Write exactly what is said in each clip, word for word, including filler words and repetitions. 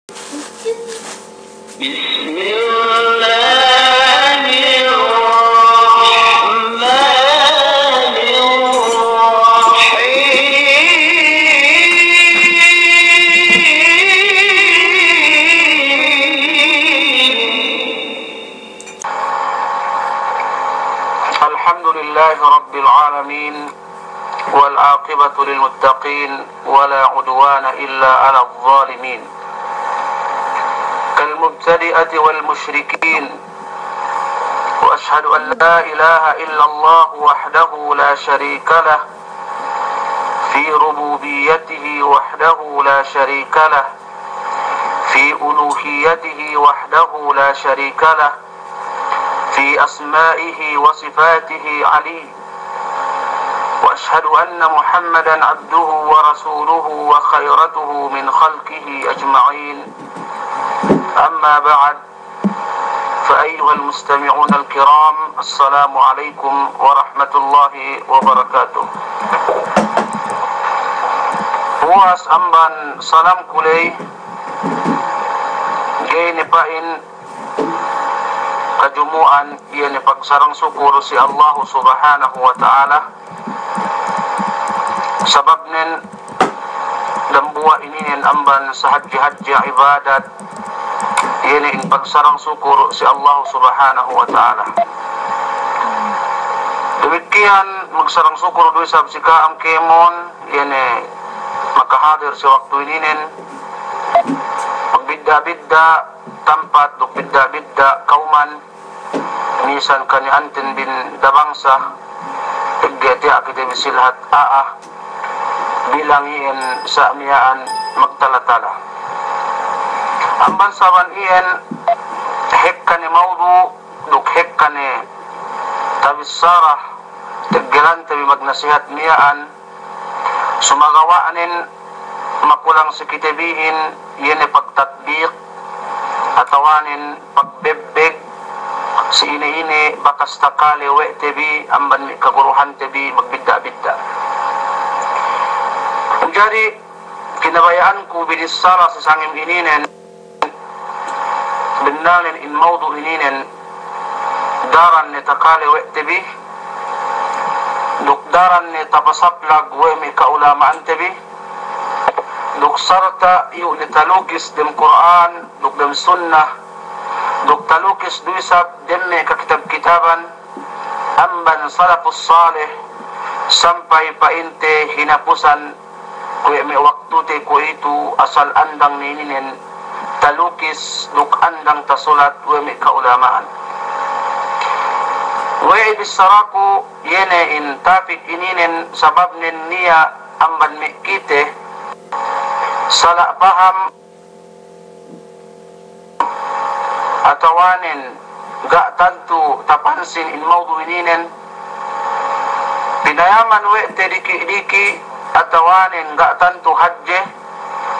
بسم الله الرحمن الرحيم. الحمد لله رب العالمين، والعاقبة للمتقين، ولا عدوان إلا على الظالمين، كالمبتدعة والمشركين. وأشهد أن لا إله إلا الله وحده لا شريك له، في ربوبيته وحده لا شريك له، في ألوهيته وحده لا شريك له، في أسمائه وصفاته علي. وأشهد أن محمدا عبده ورسوله وخيرته من خلقه أجمعين. أما بعد، فأيها المستمعون الكرام، السلام عليكم ورحمة الله وبركاته. Puwas amban salamku ley, ga'i ne pa'in kajumu'an, iye ne pagsarang sukur si Allahu Subhanahu wa Ta'ala. Sababnen dambuwa' ininen amban sahadje-hadje ibadat, iye ne in pagsarang sukur si Allahu Subhanahu wa Ta'ala. Damikkiyan magsarang sukur du isab si ka'am kēmon, iye ne makahadir si waktu ininen, magbidda'-bidda' tampat duk bidda'-bidda' kawman, misan kani'anten bin da bangsa, pegge' tiya' kite bi si lahat a'a, bilang iyan sa' miya'an magtala-tala. Amban sabab iyan, hekka ne mawdu', duk hekka ne tabissara, teggelante bi magnasihat miya'an, sumagawa'nen makulang si kite bihin, iye ne pagtatbik, atawanen pagbebbeg si ine-ine bakas takale we' te bi amban me' kaguruhante bi magbidda'-bidda'. Jadi, kinabaya'anku binissara si sangem ininen, bennalnen in mawdu' ininen daran ne takale we' te bi, duk daran ne tapasaplag we' me' ka'ulama'ante bi, duk sarta' iyu' ne talukis dem Kur'an duk dem Sunnah, duk talukis du isab dem me' kakitab-kitaban amban salafus salih, sampay pa'inte hinapusan kuwe' me' waktute kuwe'itu asal andang ne ininen talukis duk andang tasulat we' me' ka'ulama'an. We'ey bissaraku, iye ne in tapik ininen sababnen niya' amban me' kite sala' paham atawanen ga' tantu tapansin in mawdu' ininen, pinayaman we' te diki'-diki' atawanen ga' tantu hadje,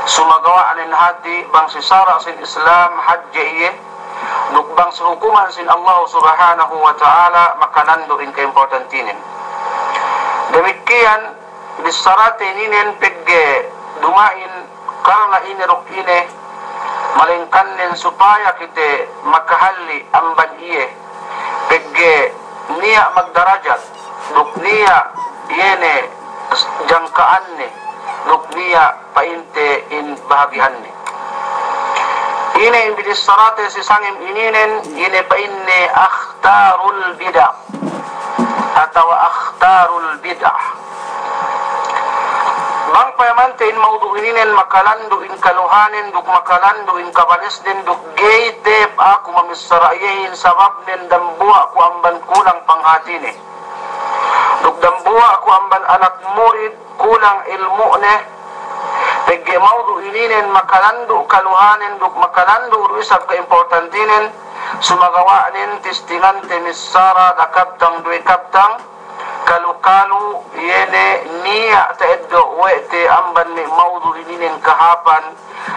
sumagawa'nen hati bang si sara' sin Islam hadje iye, duk bang si hukuman sin Allahu Subhanahu wa Ta'ala makalandu' in kaimportantinen. Damikkiyan, bissarate ininen pegge' duma'in karna ine duk ine, malengkannen supaya kite makahalli' amban iye, pegge' niya' magdarajat, duk niya' iye ne jangka'anne, duk niya' pa'inte in bahagi'anne. Ine in binissarate si sangem ininen, ine pa'inne akhtarul bid'ah atawa akhtarul bid'ah. Bang payamante in mawdu' ininen makalandu' in kaluhanen duk makalandu' in kabalesnen duk ga'i tep aku mamissara iyehin sababnen dambuwa' ku amban kulang panghatine. Duk dambuwa' ku amban anak murid kulang ilmu'ne, pegge' mawdu' ininen makalandu' kaluhanen duk makalandu' du isab kaimportantinen, sumagawa'nen tistingante missara dakabtang duwe kabtang, kalu-kalu iye ne niya' ta'eddo' we' te amban me' mawdu' ininen kahāpan,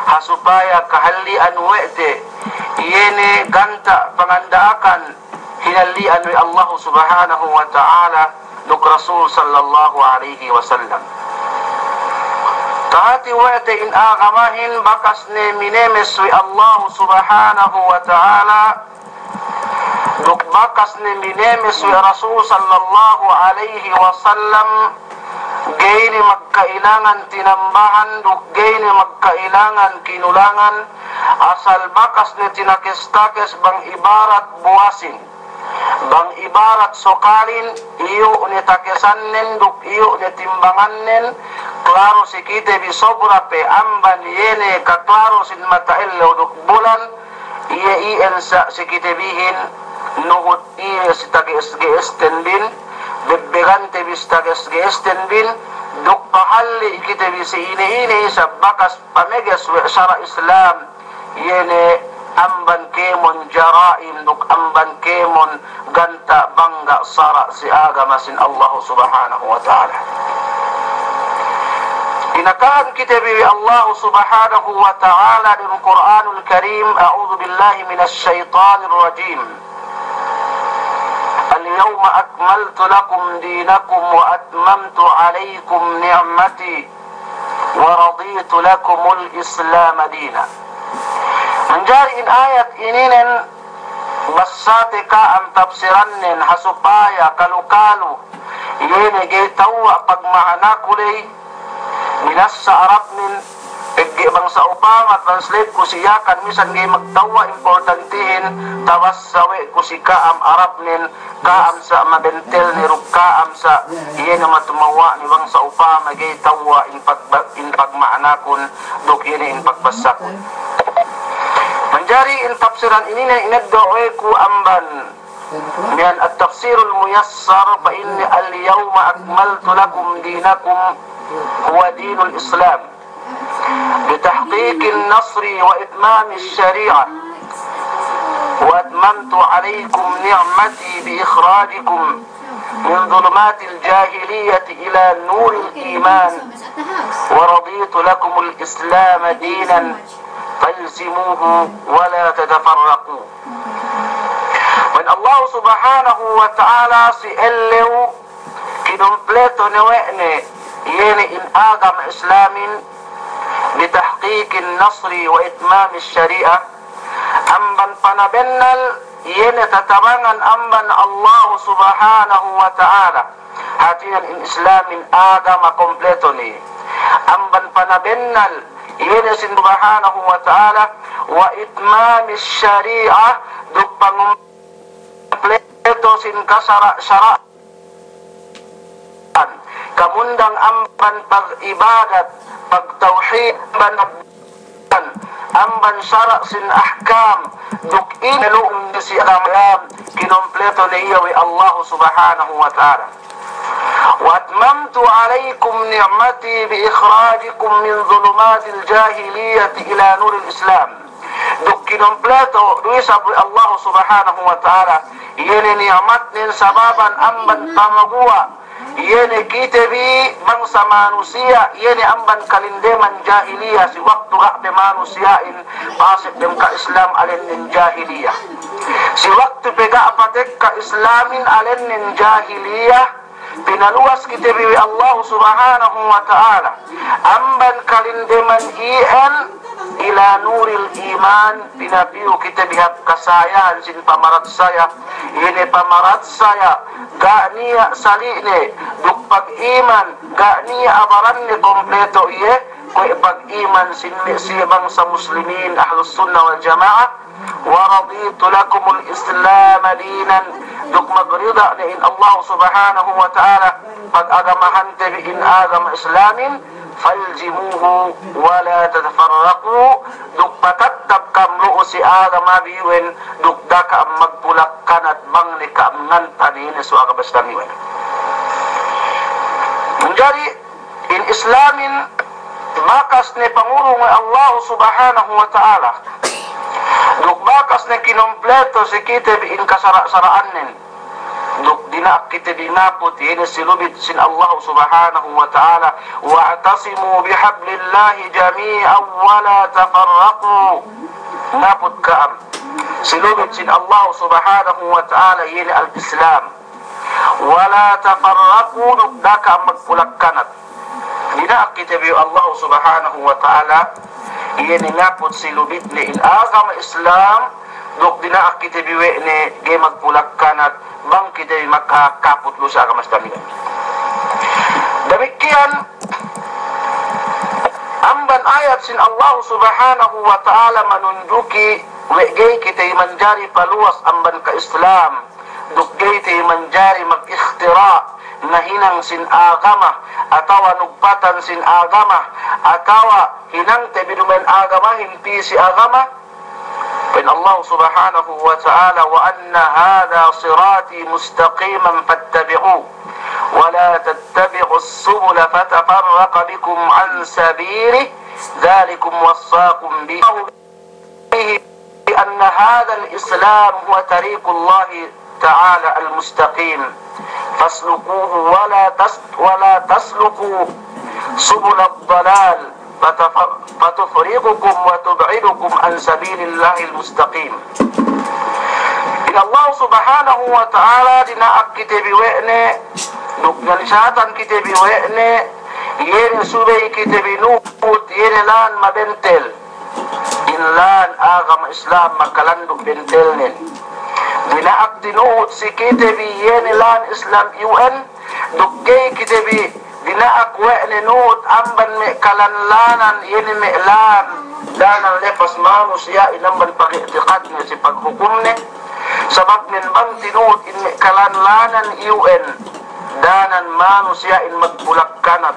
ha supaya kahalli'an we' te iye ne ganta' panganda'akan hinalli'an we' Allahu Subhanahu wa Ta'ala duk Rasul sallallahu alaihi wasallam. Tahati we' te in agamahin bakas ne minemes we' Allahu Subhanahu wa Ta'ala, duk bakas ne minemes we' Rasul sallallahu alaihi wasallam, ga'i ne magkailangan tinambahan, duk ga'i ne magkailangan kinulangan, asal bakas ne tinakes-takes bang ibarat buwasin. Bang ibarat sokalin, iyu' ne takesannen duk iyu' ne timbangannen, klaru si kite bi sobra pe amban iye ne kaklaru sin mata ellew duk bulan, iye iyan sa' si kite bihin, nuhut iye si tage'es-ge'esten bin, bebbegante bi si tage'es-ge'esten bin, duk pahalli' kite bi si ine-ine isab bakas pameges we' sara' Islam, iye ne amban kēmon jara'im duk amban kēmon ganta' bang ga' sara' si agama sin Allahu Subhanahu wa Ta'ala. Inakahan kite bi we' Allahu Subhanahu wa Ta'ala dem Qur'anul Karim, أعوذ بالله من الشيطان الرجيم. اليوم أكملت لكم دينكم وأتممت عليكم نعمتي ورضيت لكم الإسلام دينا. Manjari in ayat ininen bassate ka'am tafsirannen ha supaya kalu-kalu iye ne ga'i tewwa' pagma'anaku ley, binassa Arabnen, pegge' bang sa'upama translate ku si Yakan misan ga'i magtewwa' importantihin, tabassa we' ku si ka'am Arabnen, ka'am sa' mabentel ne duk ka'am sa' iye ne matumewwa' ne bang sa'upama ga'i tewwa' in pagba-, in pagma'anakun duk iye ne in pagbassakun. Manjari in tafsiran ininen ineddo' we' ku amban miya'an At-Tafsirul Muyassar, pa'inne, اليوم أكملت لكم دينكم هو دين الإسلام بتحقيق النصر وإتمام الشريعة، وأتممت عليكم نعمتي بإخراجكم من ظلمات الجاهلية إلى نور الإيمان، ورضيت لكم الإسلام دينا، فالزموه ولا تتفرقوا. Pa'in Allahu Subhanahu wa Ta'ala, si ellew kinompleto ne we' ne, iye ne in agama Islamin, بتحقيق النصر وإتمام الشريعة, amban panabennal iye ne tatabangan amban Allahu Subhanahu wa Ta'ala. Hātinen in Islamin agama kompleto ne. Amban panabennal iye ne sin Subhanahu wa Ta'ala, وإتمام الشريعة, duk pangompleto sin kasara'-sara'- Kamundang amban pag'ibadat, pagtawhid, amban, amban sara' sin ahkam, duk in lu'um si agama, kinompleto ne iye we' Allahu Subhanahu wa Ta'ala. وأتممت عليكم نعمتي بإخراجكم من ظلمات الجاهلية إلى نور الإسلام. Duk kinompleto du isab we' Allahu Subhanahu wa Ta'ala iye ne ni'matnen sababan amban pamaguwa' iye ne kite bi bangsa manusiya', iye ne amban kalindeman jahiliya, si waktu ga' pe manusiya'in pasek dem ka Islam alennen jahiliya. Si waktu pe ga' patekka Islamin alennen jahiliya, pinaluwas kite bi we' Allahu Subhanahu wa Ta'ala amban kalindeman iyan ila nuril iman, pinapiyu kite bi hap kasayahan sin pamaratsaya, iye ne pamaratsaya ga' niya' sali'ne, duk pag'iman ga' niya' abaranne, kompleto iye, kuwe' pag'iman sin me' siye bangsa muslimin ahlus sunnah wal jama'ah. ورضيت لكم الإسلام دينا, duk magrida ne in Allah Subhanahu wa Ta'ala pag'agamahante bi in agama Islamin, فالزموه ولا تتفرقوا, duk patattab kam lu'u si agama bi iwen, duk da'a kam magpulak-kanat bang ne kam ngantan ine su agama Islam iwen. Manjari in Islamin bakas ne pangurung we' Allah Subhanahu wa Ta'ala. Duk bakas ne kinompleto si kite bi in kasara'-sara'annen. Duk dina'ak kite bi ngaput, iye ne si lubid sin Allah Subhanahu wa Ta'ala, واعتصموا بحبل الله جميعا ولا تفرقوا. Ngaput ka'am si lubid sin Allah Subhanahu wa Ta'ala, iye ne al-Islam. ولا تفرقوا, duk da'a kam magpulak-kanat. Dina'ak kite bi we' Allah Subhanahu wa Ta'ala, iye ne ngaput si lubidne in agama Islam, duk dina'ak kite bi we' ne ga'i magpulak-kanat, bang kite bi makakaput lu si agama Islam iyan. Damikkiyan, amban ayat sin Allah Subhanahu wa Ta'ala manunjuki we' ga'i kite bi manjari paluwas amban ka-Islam, duk ga'i te bi manjari mag-ikhtira' nahinang sin agama, atawa nugpatan sin agama, atawa hinangte bi duma'in agamahin pī si agama. Pa'in Allah Subhanahu wa Ta'ala, وأن هذا صراطي مستقيما فاتبعوه ولا تتبعوا السبل فتفرق بكم عن سبيله ذلكم وصاكم به فيه أن هذا الإسلام هو طريق الله تعالى المستقيم فاسلكوه ولا تس-، ولا تسلكوا سبل الضلال فتف-، فتفرقكم وتبعدكم عن سبيل الله المستقيم. In Allah Subhanahu wa Ta'ala dina'ak kite bi we' ne, duk nalisatan kite bi we' ne, iye ne subey kite bi nuhut, iye ne lān mabentel. In lān agama Islam makalandu' bentelnen. Dina'ak tinuhut si kite bi iye ne lān Islam iyu'en, duk ga'i kite bi dina'ak we' ne nuhut amban me' kalanlanan, iye ne me' lān, danan lepas manusiya'in amban pag'i'tikadne si paghukumne. Sababnen bang tinuhut in me' kalanlanan iyu'en, danan manusiya'in magpulak-kanat.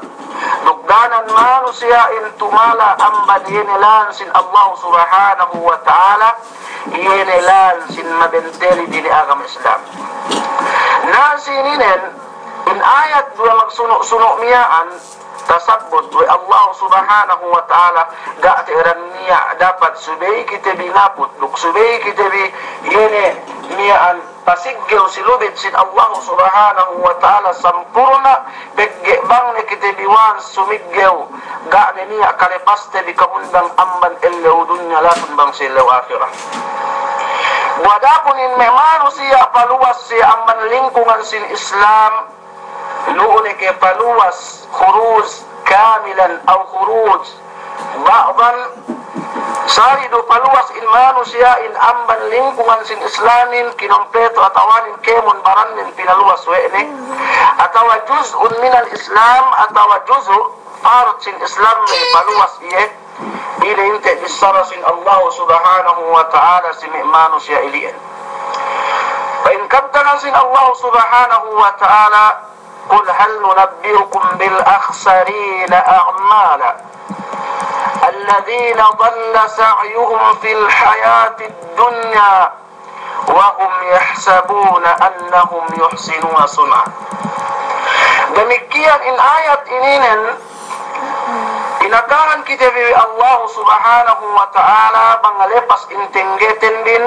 Duk danan manusiya'in tumala amban iye ne lān sin Allah Subhanahu wa Ta'ala, iye ne lān sin mabenteli dini agama Islam. Na si ininen, in ayat duwe magsunu'-sunu' miya'an, tasabbut we' Allah Subhanahu wa Ta'ala, ga' te'ed niya' dapat subey kite bi ngaput, duk subey kite bi iye ne miya'an pasiggew si lubid sin Allah Subhanahu wa Ta'ala sampurna', pegge' bang ne kite bi wan sumiggew, ga' ne niya' kalepaste bi kamundang amban ellew dunya lakum bang si ellew ahirat. Bu adapun in me' manusiya' paluwas siye amban lingkungan sin Islam, lu'u ne ke paluwas, khuruj kamilan aw khuruj ba'dan, sali' du paluwas in manusiya'in amban lingkungan sin Islamin, kinompleto atawanin kēmon barannen pinaluwas we' ne, atawa juz'un minal Islam, atawa juz'u, part sin Islam ne paluwas iye. Ine inte' bissara sin Allah Subhanahu wa Ta'ala si me' manusiya' ili'en. Pa'in kabtangan sin Allah Subhanahu wa Ta'ala, قل هل ننبئكم بالأخسرين أعمالا الذين ضل سعيهم في الحياة الدنيا وهم يحسبون أنهم يحسنون صنعا. Damikkiyan in ayat ininen, inakahan kite bi we' Allah Subhanahu wa Ta'ala bang lepas in tenggeten bin,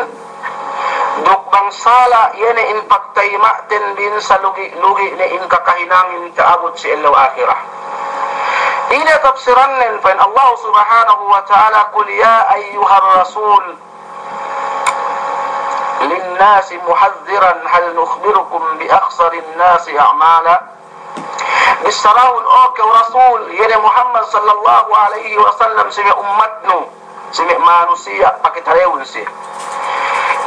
duk bang sala' iye ne in pagtayima'ten bin salugi'-lugi' ne in kakahinangin ta'abut si ellew ahirat. Ine tafsirannen? Pa'in Allah Subhanahu wa Ta'ala, قل يا أيها الرسول للناس محذرا هل نخبركم بأخسر الناس أعمالا. Bissarahun, o kew Rasul, iye ne Muhammad sallallahu alaihi wasallam, si me' ummatnu, si me' manusiya', pakitalewun siye.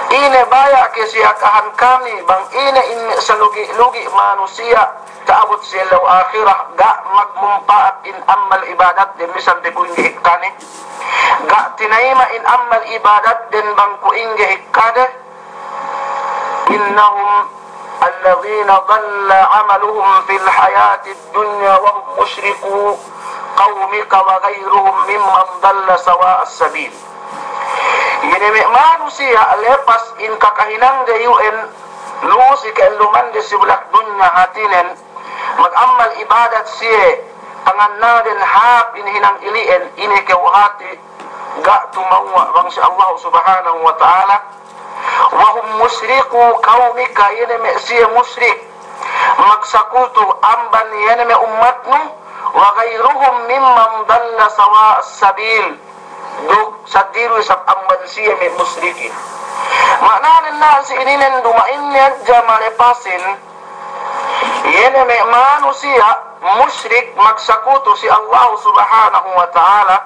Ine baya' ke si akahan kami, bang ine in me' salugi'-lugi' manusiya' ta'abut si ellew ahirat, ga' magmumpa'at in amal ibadatden misan pe kuwe' ingge hikkane. Ga' tinayima' in amal ibadatden bang kuwe' ingge hikkade. إنهم الذين ضل عملهم في الحياة الدنيا وهم مشركو قومك وغيرهم ممن ضل سواء السبيل. Iye ne me' manusiya' lepas in kakahinangde iyu'en, lu'u si ka'ellumande si bulak dunya, hātinen, mag-amal ibadat siye, pangannalden hāp in hinang ili'en, ine kew hāti, ga' tumewwa' bang si Allah Subhanahu wa Ta'ala. وهم مشركو قومك, iye ne me' siye mushrik, magsakutu amban iye ne me' ummatnu, وغيرهم ممن ضل سواء السبيل, duk seddili du isab amban siye me' mushrikin. Ma'nanen na si ininen duma'in ne hadja malepasin, iye ne me' manusiya' mushrik, magsakutu si Allahu Subhanahu wa Ta'ala,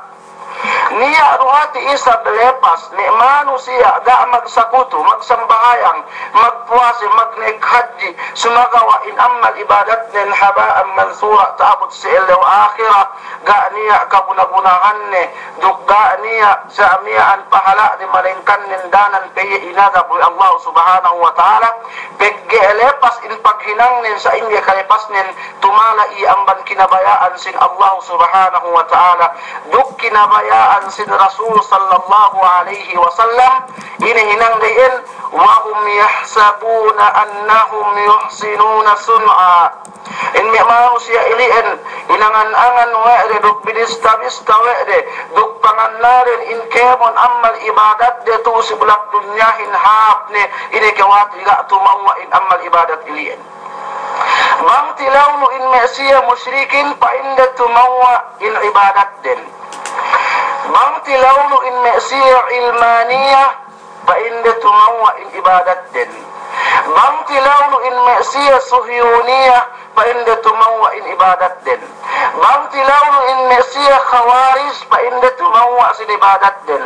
niya' du hati isab lepas, me' manusiya' ga' magsakutu, magsambahayang, magpuwase, magnek hadji, sumagawa' in amal ibadatnen haba'an mansura, ta'abut si ellew ahirat, ga' niya' kaguna-gunahanne, duk ga' niya' sa miya'an pahala'ne, malengkan nendanan pe iye inadab we' Allahu Subhanahu wa Ta'ala, pegge' lepas in paghinangnen sa'ingge kalepasnen, tumala' iye amban kinabaya'an sin Allahu Subhanahu wa Ta'ala, duk kinabaya'an sin Rasul sallallahu alaihi wasallam, ine hinang de iyan, wa hum yahsabuna annahum yuhsinuna sun'a. In me' manusiya' ili'en, inangan-angan we' de, duk binista-bista we' de, duk pangannalnen in kēmon amal ibadat de tu'u si bulak dunyahin hāp ne, ine kew hati ga' tumawwa' in amal ibadat ili'en. Bang tilewnu in me' siye mushrikin, pa'inde tumawwa' in ibadatden. Bang tilewnu in me' siye ilmaniya, pa'inde tumawwa' in ibadatden. Bang tilewnu in me' siye suhiyuniya, pa'inde tumawwa' in ibadatden. Bang tilewnu in me' siye khawarij, pa'inde tumawwa' sin ibadatden.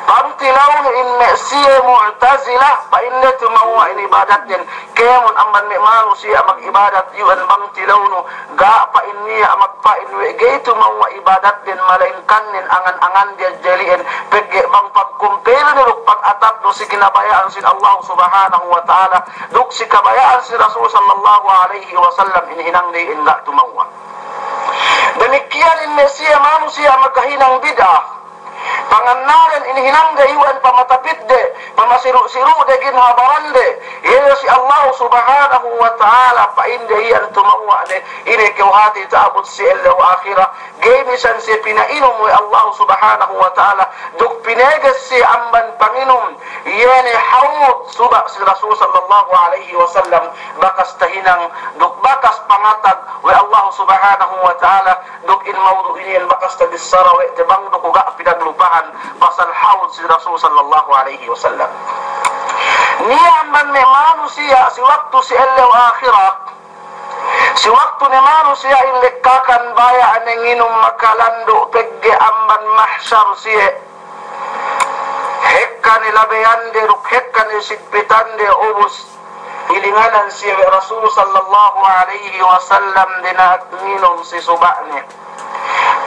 Bang tilewnu in me' siye mu'tazila, pa'inde tumawwa' in ibadatden. Kēmon amban me' manusiya' mag'ibadat iyu'en bang tilewnu, ga' pa'in niya' magpa'in we' ga'i tumawwa' ibadatden, malengkan nen angan-angan de jeli'en, pegge' bang pagkumpelnu duk pag'atapnu si kinabaya'an sin Allahu Subhanahu wa Ta'ala, duk si kabaya'an sin Rasul sallallahu alaihi wasallam, in hinang de in ga' tumawwa'. Damikkiyan in me' siye manusiya' magkahinang bid'a. Pangannalnen in hinang de iyu'en pamatapit de, pamasiru'-siru' de gin habaran de, iye si Allahu Subhanahu wa Ta'ala, pa'inde iyan tumawwa' ne, ine kew hati ta'abut si ellew ahirat, ga'i misan siye pina'inum we' Allahu Subhanahu wa Ta'ala, duk pineges siye amban panginum, iye ne hawd, suba' si Rasul sallallahu alaihi wasallam, bakas tahinang, duk bakas pangatag we' Allahu Subhanahu wa Ta'ala, duk in mawdu' inin bakas tabissara we' te bang du ku ga' pinaglupahan pasal hawd si Rasul sallallahu alaihi wasallam. Niya' amban me' manusiya' si waktu si ellew ahirat, si waktu ne manusiya'in lekkakan baya' ne nginum makalandu' pegge' amban mahsar siye, hekka ne labeyan de duk hekka ne sigpitan de ubus, ilinganan siye we' Rasul sallallahu alaihi wasallam dina'ak nginum si suba'ne.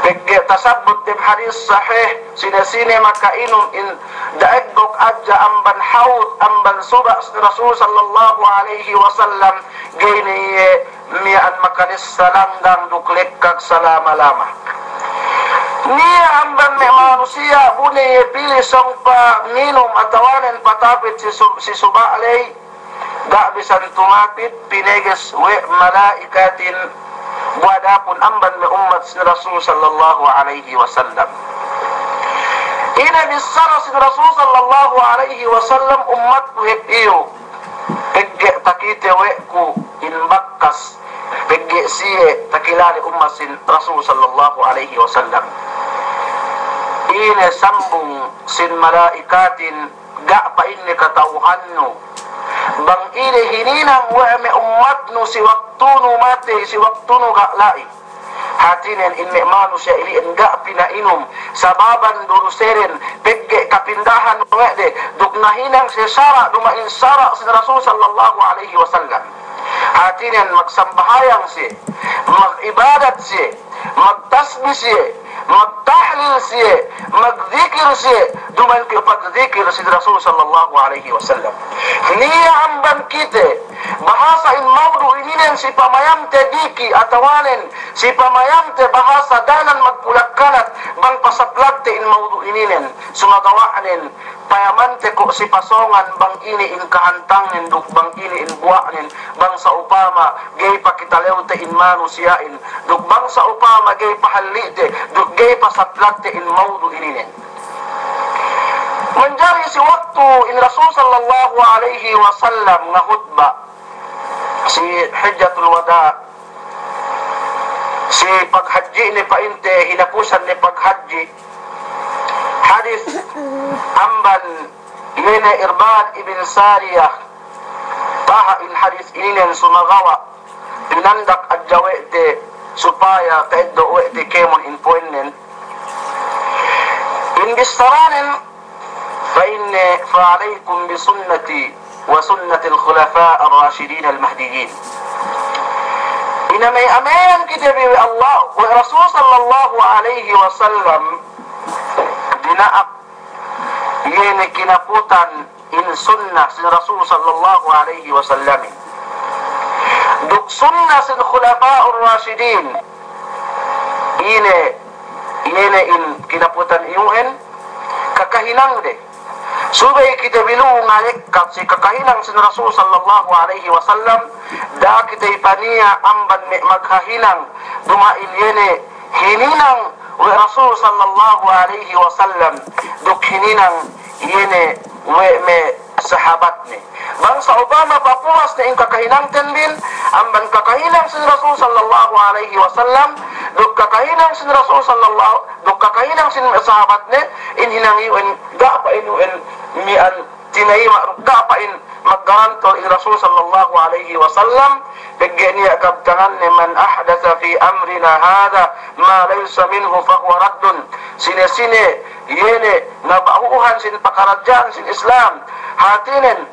Pegge' tasabbut dem hadis sahih, sine-sine maka'inum in da'eggok hadja amban hawd, amban suba' Rasul sallallahu alaihi wasallam, ga'i ne iye miya'an makalessa langgang duk lekkak salama-lama. Niya' amban me' manusiya' bu ne iye pili sōng panginum atawanen patapit si su-, si suba' ley, ga' bisan tumapit, pineges we' mala'ikatin, bu adapun amban me' ummat sin Rasul sallallahu alaihi wasallam. Ine bissara sin Rasul sallallahu alaihi wasallam, ummatku hep iyu, pegge' takite we' ku in bakas, pegge' siye takilale ummat sin Rasul sallallahu alaihi wasallam. Ine sambung sin mala'ikatin, ga' pa'inne kata'uhannu bang ine hininang we' me' ummatnu si waktunu matey, si waktunu ga' la'i. Hātinen in me' manusiya' ili'en ga' pina'inum sababan duruseden, pegge' kapindahan we' de duk nahinang siye sara' duma'in sara' sin Rasul sallallahu alaihi wasallam. Hātinen magsambahayang siye, mag'ibadat siye, magtasbih siye, magtahlil siye, magdikir siye, duma'in ke pagdikir sin Rasul sallallahu alaihi wasallam. Niya' amban kite, bahasa in mawdu' ininen si pamayamte diki' atawanen si pamayamte bahasa danan magpulak-kalat bang pasaplagte in mawdu' ininen, sumagawa'nen payamante ko' si pasōngan bang ine in kahantangnen duk bang ine in buwa'nen, bang sa'upama ga'i pakitalewte in manusiya'in, duk bang sa'upama ga'i pahalli'te duk ga'i pasaplagte in mawdu' ininen. Manjari si waktu in Rasul sallallahu alaihi wasallam ngahutba' si Hijjatul Wada', si paghadji'ne pa'inte, hinapusan ne paghadji', hadis amban iye ne Irbad ibn Sariyah, taha' in hadis ininen sumagawa' pinandak hadja we' te supaya ta'eddo' we' te kēmon in po'onnen. In bissaranen, pa'inne, "Fa alaykum bi sunnati wa sunnatil khulafa'ir rashidin al mahdiyyin." Inamey-ameyan kite bi we' Allah, we' Rasul sallallahu alayhi wasallam, dina'ak iye ne kinaputan in sunna sin Rasul sallallahu alayhi wasallamin. Duk sunna sin khulafa'ur rashidin. Ine, iye ne in kinaputan iyu'en, kakahinangde. Subey kite bi lu'u ngalekkat si kakahinang sin Rasul sallallahu alayhi wasallam, da'a kite ipaniya' amban me' maghahinang, duma'in iye ne hininang we' Rasul sallallahu alayhi wasallam, duk hininang iye ne we' me' sahabatne. Bang sa'upama papuwas ne in kakahinangten bin, amban kakahinang sin Rasul sallallahu alayhi wasallam, duk kakahinang sin Rasul sallallahu, duk kakahinang sin me' sahabatne, in hinang iyu'en, ga' pa'in iyu'en miya'an tinayima', duk ga' pa'in maggarantol in Rasul sallallahu alayhi wasallam, pegge' niya' kabtanganne, "Man ahdatha fi amrina hadha ma laysa minhu fahuwa raddun." Sine-sine, iye ne, naba'uhan sin pakaradja'an sin Islam, hātinen,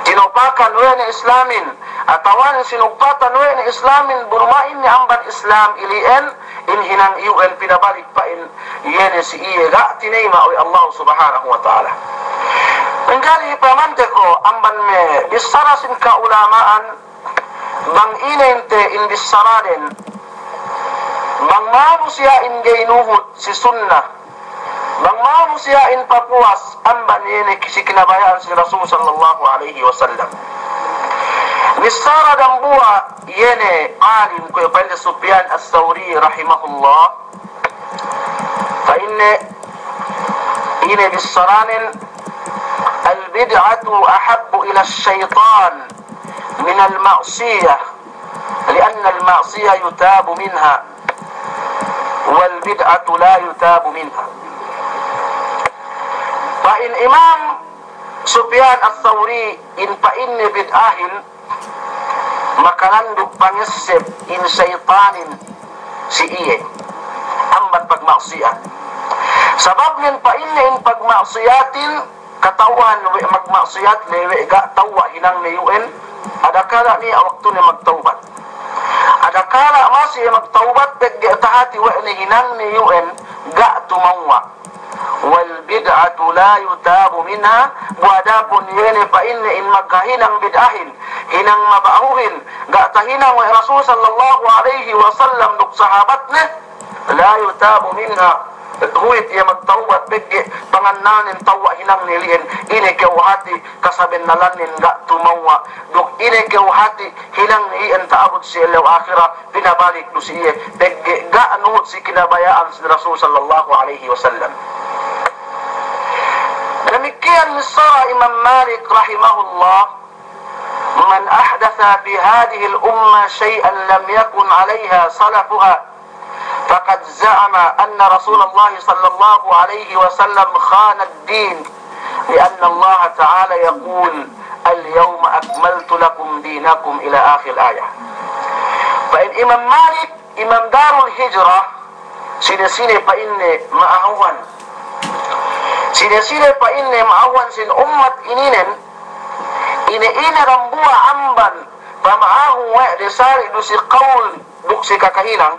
tinopakan we' ne Islamin, atawa ne sinugpatan we' ne Islamin, bu duma'in ne amban Islam ili'en, in hinang iyu'en pinabalik pa'in, iye ne si iye ga' tinayima' we' Allah subhanahu wa ta'ala. Enggali pamante ko' amban me' bissara sin ka'ulama'an, bang ine inte in bissaraden, bang manusiya'in ga'i nuhut si sunna, bang manusiya'in papuwas amban iye ne si kinabaya'an si Rasul sallallahu alayhi wasallam. Bissara dambuwa' iye ne alim kuwe' pa'inde Sufyan As-Sawri rahimahullah. Pa'inne, ine bissaranen, "Al-bid'atu ahabbu ila ash-shaytan min al-ma'siyah, li'anna al-ma'siyah yutabu minha, wal-bid'atu la yutabu minha." Pa'in Imam Sufyan As-Sawri, in pa'inne bid'ahin, makalanduk pangesseb in saytanin si iye amban pagma'siyat. Sababnen pa'inne in pagma'siyatin, kata'uhan we' magma'siyat le we' ga' tawwa' hinangne iyu'en, adakala' niya' waktune magtawbat. Adakala' masi magtawbat pegge' tahati we' ne hinangne iyu'en ga' tumawwa'. Wal bid'atu la yutabu minha, bu adapun iye ne pa'inne in magkahinang bid'ahin, hinang maba'uhin, ga' tahinang we' Rasul sallallahu alayhi wasallam duk sahabatne, la yutabu minha, huwit iye magtawbat pegge' pangannalnen tawwa' hinangne ili'en, ine kew hati' kasabennalannen ga' tumawwa', duk ine kew hati' hinangne iyan ta'abut si ellew ahirat, pinabalik du si iye, pegge' ga' nuhut si kinabaya'an sin Rasul sallallahu alayhi wasallam. Damikkiyan bissara Imam Malik rahimahullah, "Man ahdatha fi hadhihil ummah shay'an lam yakun alayha salafuha, faqad za'ama anna Rasulallah sallallahu alayhi wasallam khana ad-din." لأن الله تعالى يقول: اليوم أكملت لكم دينكم إلى آخر الآية. Pa'in Imam Malik, Imam Darul Hijrah, sine-sine pa'inne ma'ahuhan, sine-sine pa'inne ma'ahuhan sin ummat ininen, ine-ine dambuwa' amban pama'ahu we' de sali' du si qawl duk si kakahinang,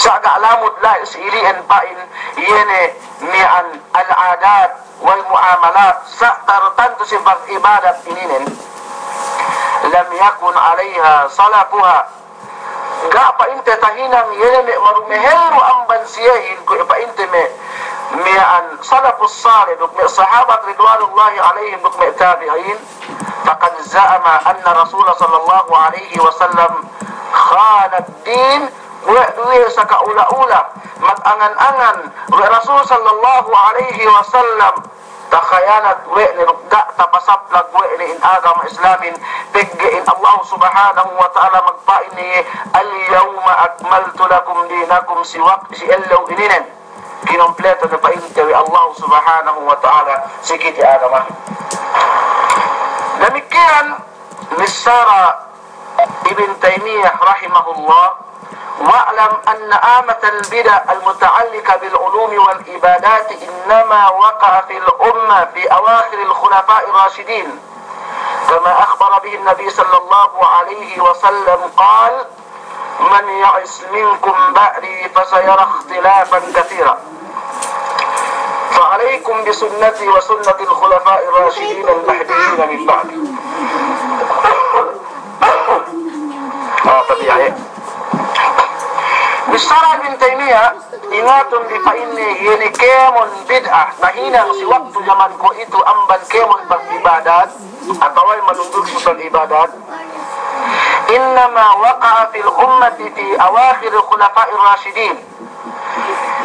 sa' ga' lamud la'i si ili'en pa'in, iye ne miya'an al-adat wal mu'amalat, sa' tartantu si pag'ibadat ininen. Lam yakun alayha salafuha. Ga' pa'inte tahinang iye ne me' marumehellu amban siyehin kuwe' pa'inte me' miya'an salafus salih duk me' sahabat ridwanullahi alayhim duk me' tabi'in. Faqad za'ama anna Rasul sallallahu alayhi wasallam khana ad-din, kuwe' du iye saka ula-ula, magangan-angan we' Rasul sallallahu alayhi wasallam, takhayanat we' ne duk ga' tapasaplag we' ne in agama Islamin, pegge' in Allah subhanahu wa ta'ala magpa'in iye, "Al-yawma akmaltu lakum dinakum," si wak-, si ellew ininen. Kinompleto ne pa'inte we' Allah subhanahu wa ta'ala si kite agama. Damikkiyan missara Ibn Taymiyyah rahimahullah, واعلم أن عامة البدع المتعلقة بالعلوم والعبادات إنما وقع في الأمة في أواخر الخلفاء الراشدين، كما أخبر به النبي صلى الله عليه وسلم قال: من يعش منكم بعدي فسيرى اختلافا كثيرا، فعليكم بسنتي وسنة الخلفاء الراشدين المهديين من بعدي. Ah, tabiya', eh. Bissara Ibn Taymiyyah, ingatun bi pa'inne, iye ne kēmon bid'ah nahinang si waktu jaman kuwe'itu amban kēmon pag'ibadat, atawa manundul si pag'ibadat, إنما وقع في الأمة في أواخر الخلفاء الراشدين.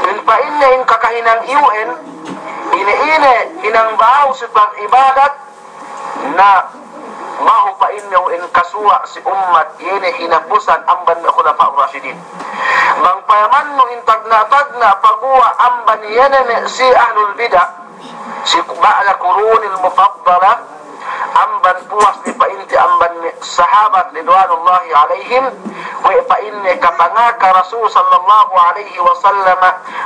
In pa'inne in kakahinang iyu'en, ine-ine hinang behu si pag'ibadat, na behu pa'inne in kasuwa' si ummat, iye ne hinapusan amban me' Khulafa'ur Rashidin. Bang payamannu in tagna'-tagna' paguwa' amban iye ne me' si ahlul bid'ah, si ba'da qurunil mufaddala, amban puwas ne pa'inte amban me' sahabat ridwanullahi alaihim, we' pa'inne kapangaka Rasul sallallahu alaihi wasallam,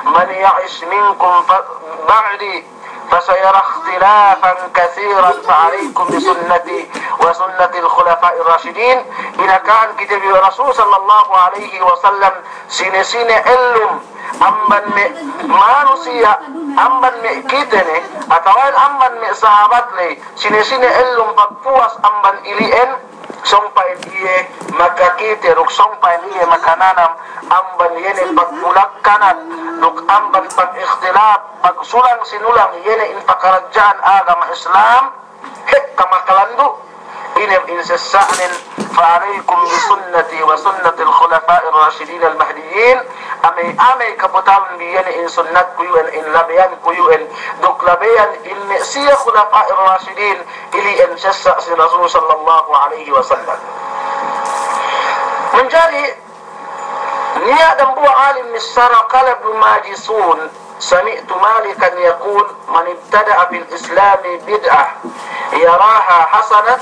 من يعش منكم ف-، بعدي فسيرى اختلافا كثيرا فعليكم بسنتي وسنة الخلفاء الراشدين. Inakahan kite bi Rasul sallallahu alaihi wasallam, sine-sine ellum amban me' manusiya', amban me' kite ne, atawa amban me' sahabat ley, sine-sine ellum pagpuwas amban ili'en, sōng pa'in iye makakite, duk sōng pa'in iye makananam amban iye ne pagpulakkanat, duk amban pag'ikhtilaf, pagsulang-sinulang iye ne in pakaradja'an agama Islam, hekka makalandu', ine in sessa'nen, فعليكم بسنتي وسنة الخلفاء الراشدين المهديين, amey-amey kabutalun bi iye ne in sunnatku iyu'en, in labeyanku iyu'en, duk labeyan in me' siye Khulafa'ir Rashidin, ili'en sessa' si Rasul sallallahu alaihi wasallam. Manjari, niya' dambuwa' alim missara, قال ابن الماجشون: سمعت مالكا يقول: من ابتدع في الإسلام بدعة يراها حسنة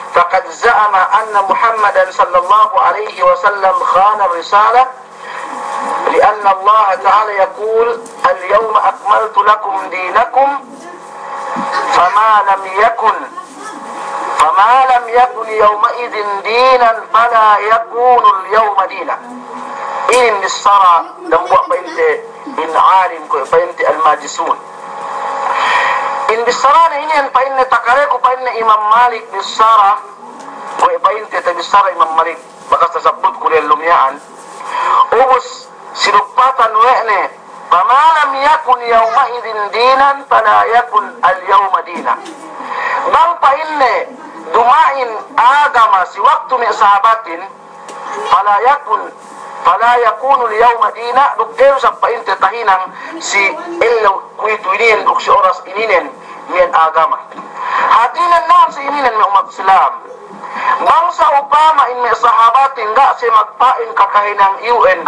فقد زعم أن محمدا صلى الله عليه وسلم خان الرسالة، لأن الله تعالى يقول: اليوم أكملت لكم دينكم، فما لم يكن، فما لم يكن يومئذ دينا فلا يكون اليوم دينا. Inin bissara dambuwa' pa'inte in alim kuwe' pa'inte al-Majusun. In bissarane inin pa'inne takaleku pa'inne Imam Malik bissara, kuwe' pa'inte tabissara Imam Malik, bakas tasabbutku diyalem miya'an. Ubus sinugpatan we' ne, فما لم يكن يومئذ دينا فلا يكن اليوم دينا. Bang pa'inne duma'in agama si waktu me' sahabatin, فلا يكن، فلا يكون اليوم دينا, duk ga'i du isab pa'inte tahinang si ellew kuwe'itu ininen duk si oras ininen miya'an agama. Hātinen na'am si ininen me' ummat Islam. Bang sa'upama in me' sahabatin ga' siye magpa'in kakahinang iyu'en,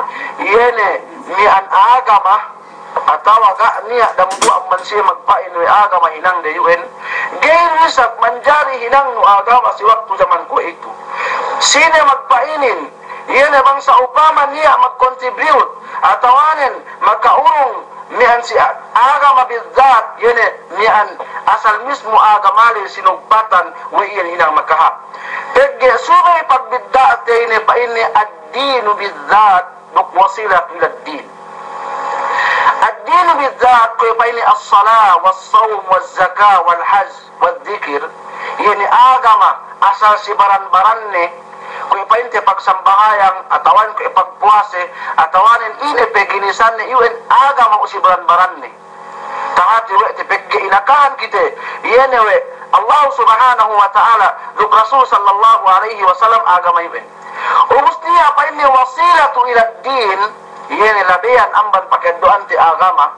iye ne miya'an agama, atawa ga' niya' dambuwa' amban siye magpa'in we' agama hinangde iyu'en, ga'i du isab manjari hinangnu agama si waktu jaman kuwe'itu. Sine magpa'inin, iye ne bang sa'upama niya' mag-contribute, atawanen maka'urung miya'an si a-, agama bizzat, iye ne miya'an asal mismu agama ley sinugpatan we' iyan hinang makahāp. Pegge' subey pagbidda'te ine pa'inne ad-dinu bizzat, duk wasilatu ilad-din. Ad-dinu bizzat, kuwe' pa'inne as-salah, was-sawm, waz-zakah, wal-hajj, wadh-dhikr, iye ne agama asal si baran-baranne, kuwe' pa'inte pagsambahayang, atawanen kuwe' pagpuwase, atawanen ine pe ginisanne, iyu'en agama u si baran-baranne. Tahati we' te pegge' inakahan kite, iye ne we' Allah Subhanahu wa Ta'ala, duk Rasul sallallahu alaihi wasallam agama iyu'en. Ubus niya' pa'inne wasilatu ilad-din, iye ne labeyan amban paka'eddo'ante agama,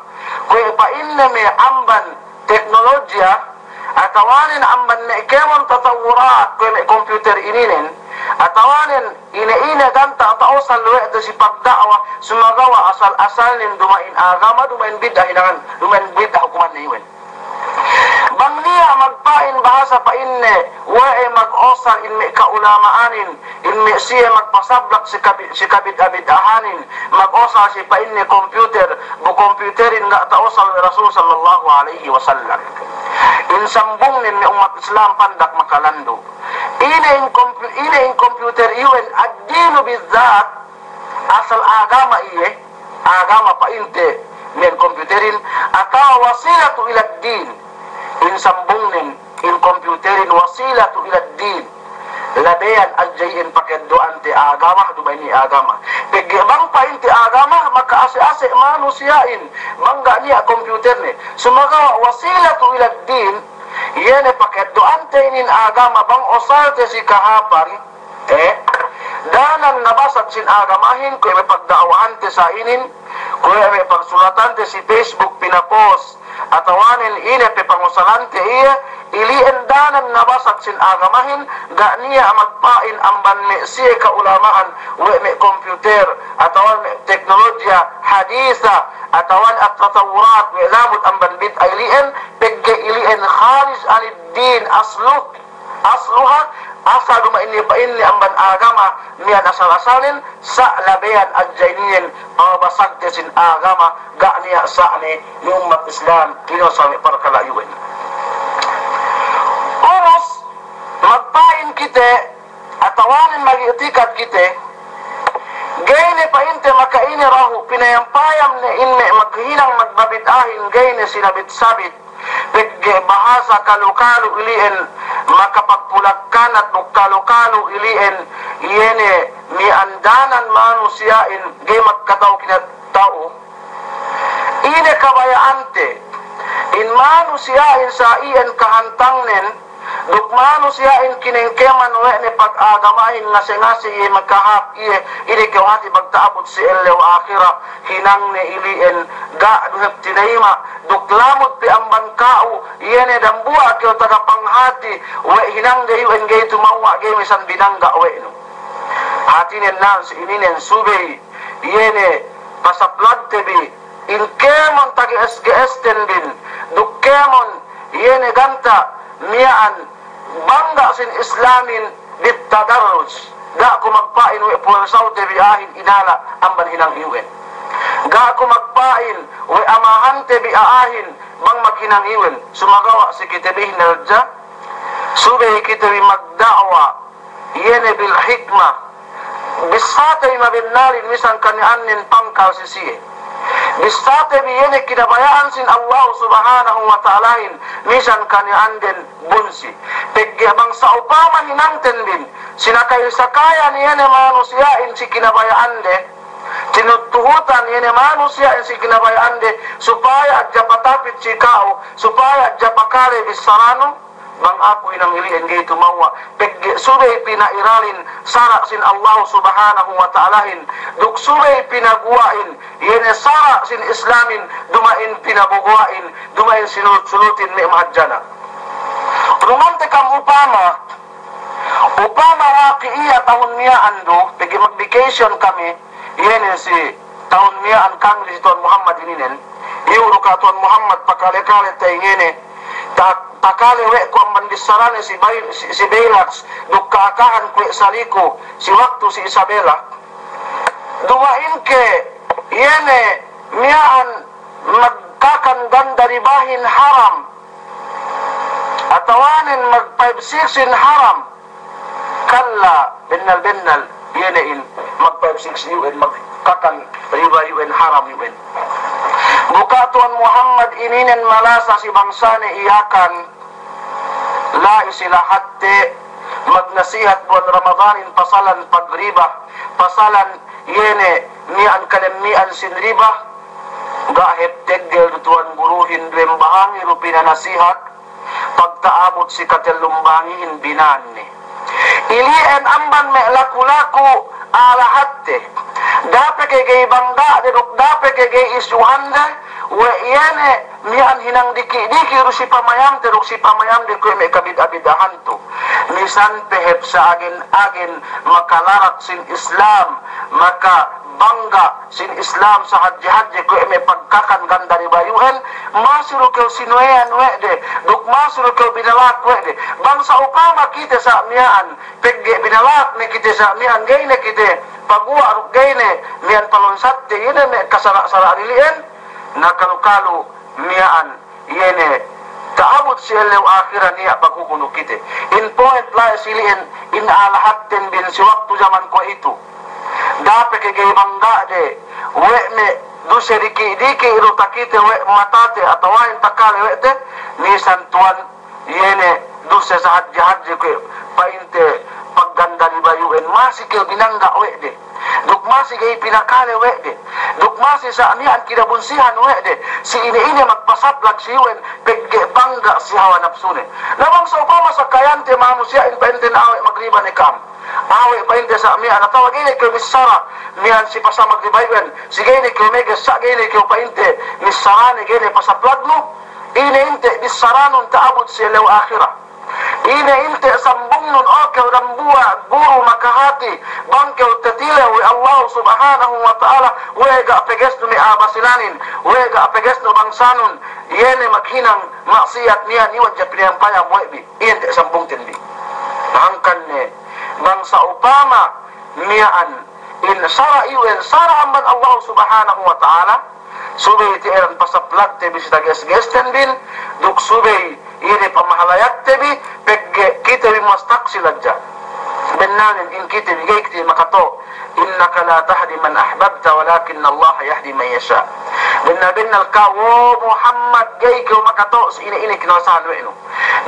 kuwe' pa'inne me' amban teknolojiya, atawanen amban me' kēmon tatawurat, kuwe' me' computer ininen, atawanen ine-ine ganta' ta'usal we' te si pagda'wa, sumagawa' asal-asalnen duma'in agama, duma'in bid'a hinangan, duma'in bid'a hukumanne iyu'en. Bang niya' magpa- in bahasa pa'inne, we'ey mag-usal in me' ka'ulama'anin, in me' siye magpasablak si kabi-, si kabid'a-bid'ahanin, mag-usal siye pa'inne computer, bu computerin ga' ta'usal we' Rasul sallallahu alaihi wasallam. In sambungnen me' ummat Islam pandak makalandu'. Ine in kompu-, ine in computer iyu'en, ad-dinu bizzat, asal agama iye, agama pa'inte me' computerin, atawa wasilatu ilad din, in sambungnen, in computerin wasilatu ilad din, labeyan hadja iyan pakeddo'ante agama, duma'in iye agama. Pegge' bang pa'inte agama, maka'ase'-ase' manusiya'in, bang ga' niya' computerne. Sumagawa' wasilatu ilad din, iye ne pakeddo'ante inin agama bang usalte si kahāpan, eh, danan nabasag sin agamahin, kuwe' me' pagda'wahante sa inin, kuwe' me' pagsulatante si Facebook pinapost, atawanen ine pe pangusalante iye, ili'en danan nabasag sin agamahin, ga' niya' magpa'in amban me' siye ka'ulama'an, we' me' computer, atawa me' teknolojiya hadisa, atawa at-tatawurat, we' lamud amban bid'a ili'en, pegge' ili'en kharij anid din aslu, asluha, asal duma'in iye pa'inne amban agama, miya'an asal-asalnen, sa' labeyan hadja inin, pamabasagte sin agama, ga' niya' sa'ne, me' ummat Islam, ino sa' me' parkala' iyu'en. Ubus, magpa'in kite, atawanen mag'i'tikad kite, ga'i ne pa'inte maka'ine dahu' pinayam-payam ne in me' maghinang magbabid'ahin, ga'i ne sinabit-sabit, pegge' bahasa kalu-kalu ili'en makapagpulakkanat duk kalu-kalu ili'en iye ne miya'an danan manusiya'in ga'i magkata'u kinata'u. Ine kabaya'ante in manusiya'in sa iyan kahantangnen, duk manusiya'in kinengkeman we' ne pag-agamahin ngase'-ngase' iye makahāp iye, ine kew hati' pagta'abut si ellew ahirat, hinangne ili'en ga' du hep tinayima', duk lamud pe amban ka'u, iye ne dambuwa' kew taga panghati, we' hinangde iyu'en ga'i tumawwa' ga'i misan binangga' we' nu. Hatinen nan si ininen subey, iye ne pasaplagte bi, in kēmon tage'es-ge'esten bin, duk kēmon iye ne ganta' miya'an bangga' sin Islamin bit tadarruj. Ga' ku magpa'in we' puwersawte bi a'ahin inala' amban hinang iyu'en. Ga' ku magpa'in we' amahante bi a'ahin bang maghinang iyu'en. Sumagawa' si kite bi hinalja, subey kite bi magda'wa iye ne bil hikma. Bissāte bi mabennalin misan kani'annen pangkal si siye. Bissāte bi iye ne kinabaya'an sin Allah Subhanahu wa Ta'alahin misan kani'anden bunsi. Pegge' bang sa'upama hinangten bin, sinakay-sakayan iye ne manusiya'in si kinabaya'ande, tinut-tuhutan iye ne manusiya'in si kinabaya'ande, supaya hadja patapit si ka'u, supaya hadja pakale bissaranu, bang aku hinang ili'en ga'i tumawwa', pegge' subey pina'iralin sara' sin Allah Subhanahu wa Ta'alahin, duk subey pinaguwa'in, iye ne sara' sin Islamin, duma'in pinabogo'in, duma'in sinulut-sulutin me' mahadjana'. Duma'in te kam upama, upama waqi'iya tahun miya'an du, pegge' mag-vacation kami, iye ne si tahun miya'an kami si Tuwan Muhammad ininen, iyu' du ka Tuwan Muhammad pakale-kale te ingene, ta-, takale we' ku amban bissarane si Bay-, si, si Baylax, duk ka'akahan ku we' saliku, si waktu si Isabela. Duma'in ke, iye ne, miya'an magkakan ganda ribahin haram. Atawanen mag-five six in haram. Kalla, bennal-bennal, iye ne in, mag-five six iyu'en, magkakan riba iyu'en, haram iyu'en. Bu ka Tuwan Muhammad ininen malasa si bangsane Iyakan, la'i si lahatte, magnasihat bulan Ramadanin pasalan pagriba, pasalan iye ne miya'an kalemmi'an sin riba, ga' hep teggel du tuwan guruhin duwem bahangi du pinanasihat, pagta'abut si katellum bahangihin binanne. Ili'en amban me' laku-laku a'a lahatte. Da'a pe ke ga'i bangga'de duk da'a pe ke ga'i isuhande, we' iye ne miya'an hinang diki'-diki' du si pamayamte duk si pamayamde kuwe' me' kabid'a-bid'ahantu. Misan pe hep sa agen-agen makalarak sin Islam, makabangga sin Islam sahadje-hadje kuwe' me' pagkakan ganda ribayu'en, masi du kew sinuweyan we' de, duk masi du kew binalak we' de. Bang sa'upama kite sa' miya'an, pegge' binalak ne kite sa' miya'an, ga'i ne kite paguwa' duk ga'i ne miya'an palonsatte, iye ne me' kasara'-sara' lili'en, na kalu-kalu miya'an, iye ne ta'abut si ellew ahirat niya' paghukum duk kite. In point la'i si li'en, in a'a lahatten bin si waktu jaman kuwe'itu. Da'a pe ke ga'i bangga'de we' me' duse diki'-diki' du takite we' matate atawa in takale we' te, misan tuwan iye ne duse sahadje-hadje kuwe' pa'inte pagganda ribayu'en, masi kew binangga' we' de. Duk masi ga'i pinakale we' de. Duk masi sa' miya'an kinabunsihan we' de. Si ine-ine magpasaplag si iyu'en pegge' bangga' si hawa napsune. Na bang sa'upama sakayante manusiya'in pa'inte na awe' magriba ne ka'am. Awe' pa'inte sa' miya'an atawa ga'i ne kew missara miya'an si pasamag ribayu'en. Si ga'i ne kew meges sa' ga'i ne kew pa'inte missarane ga'i ne pasaplagnu. Ine inte' bissaranun ta'abut si ellew ahirat. Ine inte' sambungnun, o kew dambuwa' guru makahati, bang kew tatilew we' Allahu Subhanahu wa Ta'ala, we' ga' pegesnu me' a'a Basilanin, we' ga' pegesnu bangsanun, iye ne maghinang ma'siyat niya' niwat ja pinayam-payam we' bi, iye inte' sambungten bi. Hangkan ne, bang sa'upama miya'an in sara' iyu'en sara' amban Allahu Subhanahu wa Ta'ala, subey te'ed pasaplagte bi si tages-gesten bin, duk subey iye ne pamahalayatte bi, pegge' kite bi muwas taksi ladja. Bennalnen in kite bi ga'i kite makatolo', innaka la tahdi man ahbabta walakinnallaha yahdi man yasha'. Bennal-bennal ka'u, o Muhammad, ga'i kew makatolo' si ine-ine kinalasahan we' nu.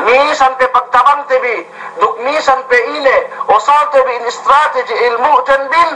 Misan pe pagtabangte bi, duk misan pe ine, usalte bi in strategy ilmu'ten bin,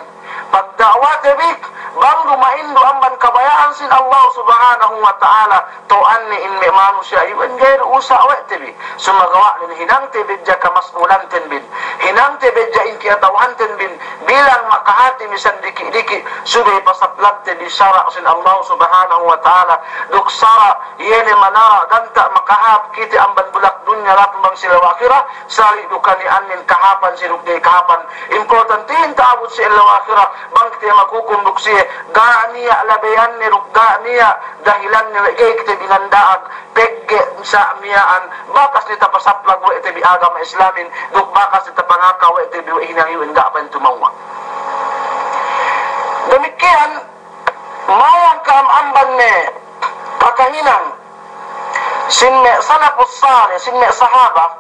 pagda'wate bi, bang duma'in du amban kabaya'an sin Allah Subhanahu wa Ta'ala, to'anne in me' manusiya' iyu'en ga'i du usa' we' te bi. Sumagawa' nen hinangte bi hadja kamas'ulanten bin. Hinangte bi hadja in kiyata'uhanten bin. Bilang makahati misan diki'-diki', subey pasaplagte bi sara' sin Allah Subhanahu wa Ta'ala. Duk sara' iye ne manara' ganta' makahāp kite amban bulak dunya lahat bang si ellew ahirat, sali' du kani'annen kahāpan siye duk ga'i kahāpan. Importantin ta'abut si ellew ahirat, bang kite maghukum duk siye, ga' niya' labeyanne duk ga' niya' dahilanne we' ga'i kite binanda'ag, pegge' sa' miya'an, bakas ne tapasaplag we' te bi agama Islamin, duk bakas ne tapangaka we' te bi we' hinang iyu'en ga' pa'in tumewwa'. Damikkiyan, mayam ka'am amban me' pakahinang sin me' salafus salih, sin me' sahaba,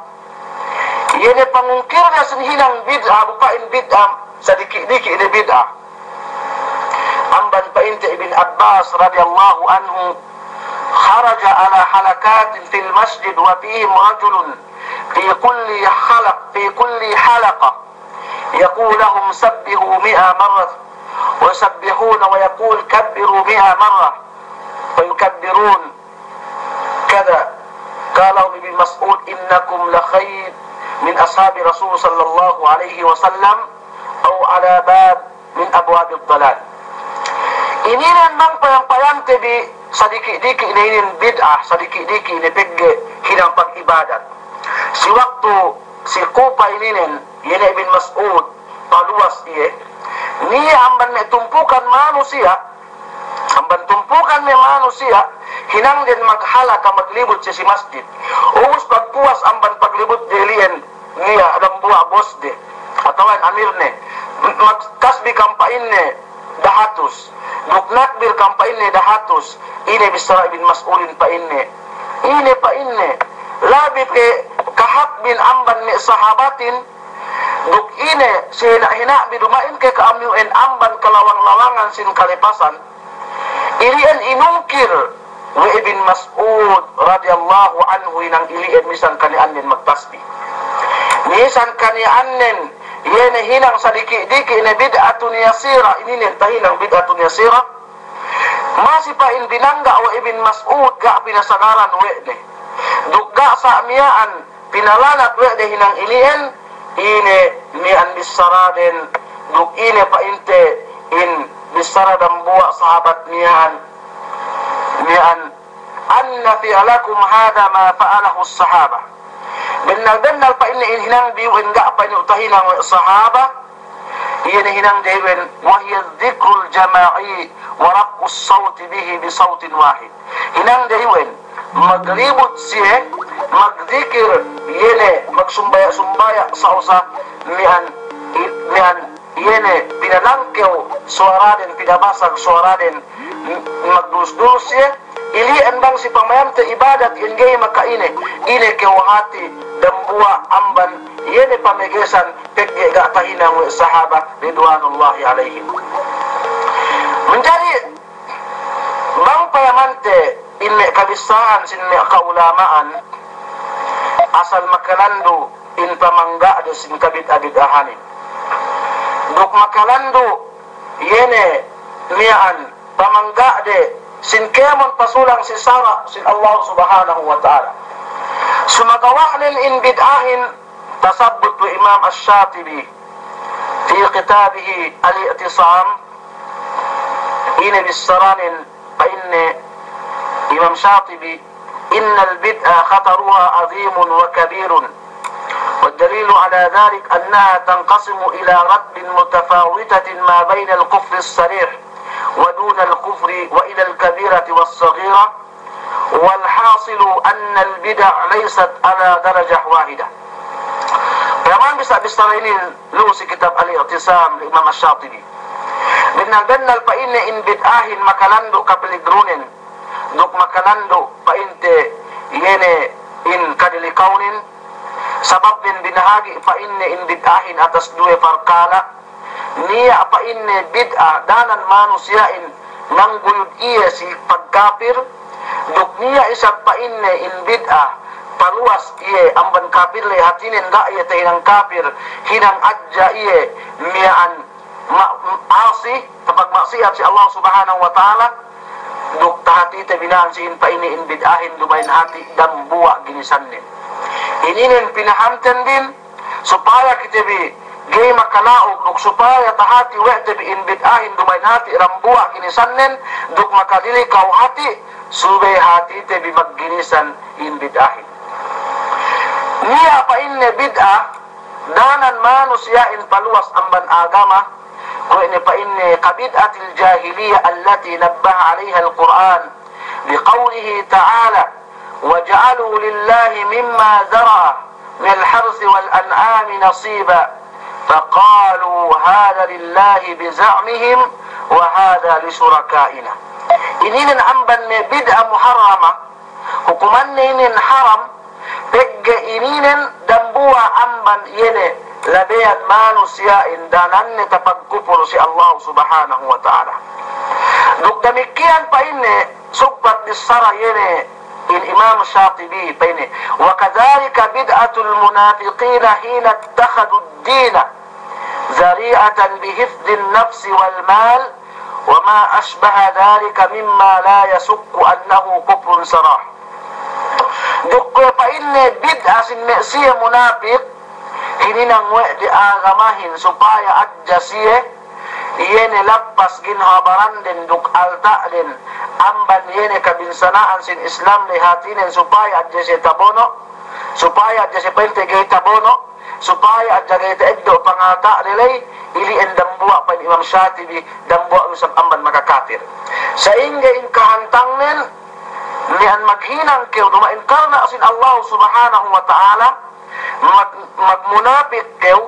iye ne pangungkirne sin hinang bid'a, bu pa'in bid'a, sadiki'-diki' ne bid'a. Amban pa'inte Ibn Abbas radiyallahu anhu, خرج على حلقات في المسجد وفيهم رجل في كل حلق-، في كل حلقة يقول لهم سبحوا مئة مرة ويسبحون ويقول كبروا مئة مرة ويكبرون كذا. قال لهم ابن مسعود إنكم لخير من أصحاب رسول صلى الله عليه وسلم أو على باب من أبواب الضلال. Ininen bang payam-payamte bi sadiki'-diki' ne inin bid'a, sadiki'-diki' ne pegge' hinang pag'ibadat. Si waktu si Kupa ininen, iye ne Ibn Mas'ud, paluwas iye. Niya' amban me' tumpukan manusiya', amban tumpukan me' manusiya', hinangden maghalaka maglibut si, si masjid. Ubus pagpuwas amban paglibut dili'en, niya' dambuwa' bosde, atawa amirne, magtasbi kam pa'inne dahatus, duk nakbir kam pa'inne dahatus, ine bissara Ibn Mas'udin pa'inne, ine pa'inne, labi pe kahāpbin amban me' sahabatin, duk ine, sihina'-hina'bi duma'in ke ka'am iyu'en amban kalawang-lawangan sin kalepasan. Ili'en inungkir we' Ibn Mas'ud radiyallahu anhu hinang ili'en misan kani'annen magtasbi. Misan kani'annen, iye ne hinang sadiki'-diki' ne bid'atun yasira, ininen tahinang bid'atun yasira. Masi pa'in binangga' we' Ibn Mas'ud ga' pinasagaran we' ne. Duk ga' sa' miya'an pinalanat we' de hinang ili'en, ine miya'an bissaraden, duk ine pa'inte in bissara dambuwa' sahabat miya'an, miya'an, أن فعلكم هذا ما فعله الصحابة. Bennal-bennal pa'inne in hinang diyu'en ga' pa'inne tahinang we' sahaba, iye ne hinang diyu'en, وهي الذكر الجماعي ورفع الصوت به بصوت واحد. Hinang diyu'en, magribut siye, magdikir, iye ne, magsumbaya'-sumbaya', sa'usa, miya'an, i-, miya'an, iye ne, pinanangkew suwaraden, pinabasag suwaraden, m-, magdulus-dulus siye, ili'en bang si pamayamte ibadat iyan ga'i maka'ine, ine kew hati' dambuwa' amban iye ne pamegesan pegge' ga' tahinang we' sahaba ridwanullahi alaihim. Manjari bang payamante in me' kabissāhan sin me' ka'ulama'an asal makalandu' in pamangga'de sin kabid'a-bid'ahanin. Duk makalandu' iye ne miya'an pamangga'de sin kēmon pasulang si sara' sin Allah Subhanahu wa Ta'ala. Sumagawa'nen in bid'ahin tasabbut we' Imam Ash-Shatibi fi kitabihi Al-I'tisam, ine bissaranen pa'inne Imam Shatibi, إن البدعة خطرها عظيم وكبير، والدليل على ذلك أنها تنقسم إلى رتب متفاوتة ما بين الكفر الصريح ودون الكفر وإلى الكبيرة والصغيرة، والحاصل أن البدع ليست على درجة واحدة. Payaman bissā-bissā inin lu'u si kitab Al-I'tisam Imam Ash-Shatibi. Bennal-bennal pa'inne in bid'ahin makalandu' kapiligrūnen, duk makalandu' pa'inte iye ne in kadilikawnen, sababnen binahagi' pa'inne in bid'ahin atas duwe parkala', niya' pa'inne bid'a danan manusiya'in nangguyud iye si pagkapir, duk niya' isab pa'inne in bid'a paluwas iye amban kapir le hatinen ga' iye tahinang kapir, hinang adja iye miya'an ma-, asi, tapagma'siyat si Allah Subhanahu wa Ta'ala, duk tahatite bina'an si in pa'inne in bid'ahin duma'in hati' dambuwa' ginisannen. Ininen pinahamten bin, supaya kite bi ga'i makala'ug, duk supaya tahati we' te bi in bid'ahin duma'in hati' dambuwa' ginisannen, duk makadilikaw hati', subey hatite bi magginisan in bid'ahin. Niya' pa'inne bid'a, danan manusiya'in paluwas amban agama, kuwe' ne pa'inne كبدعة الجاهلية التي نبه عليها القرآن بقوله تعالى: وجعلوا لله مما ذرأ من الحرث والأنعام نصيبا فقالوا هذا لله بزعمهم وهذا لشركائنا. Ininen amban me' bid'a muharrama, hukumanne inin haram, pegge' ininen dambuwa' amban iye ne labeyan manusiya'in dananne tapagkupur si Allah Subhanahu wa Ta'ala. Duk damikkiyan pa'inne sugpat bissara iye ne in Imam Shatibi pa'inne, وكذلك بدعة المنافقين حين اتخذوا الدين ذريعة بحفظ النفس والمال وما أشبه ذلك مما لا يشك أنه كفر صريح. Duk kuwe' pa'inne bid'a sin me' siye munapik, hininang we' de agamahin supaya hadja siye, iye ne lappas ginhabaranden duk alta'den, amban iye ne kabinsana'an sin Islam le hatinen supaya hadja siye tabono', supaya hadja siye pa'inte ga'i tabono', supaya hadja ga'i ta'eddo' pangalta'de ley, ili'en dambuwa' pa'in Imam Shatibi, dambuwa' isab amban makakapir. Sa'ingge in kahantangnen, miya'an maghinang kew duma'in karna' sin Allah Subhanahu wa Ta'ala, mag-, magmunapik kew,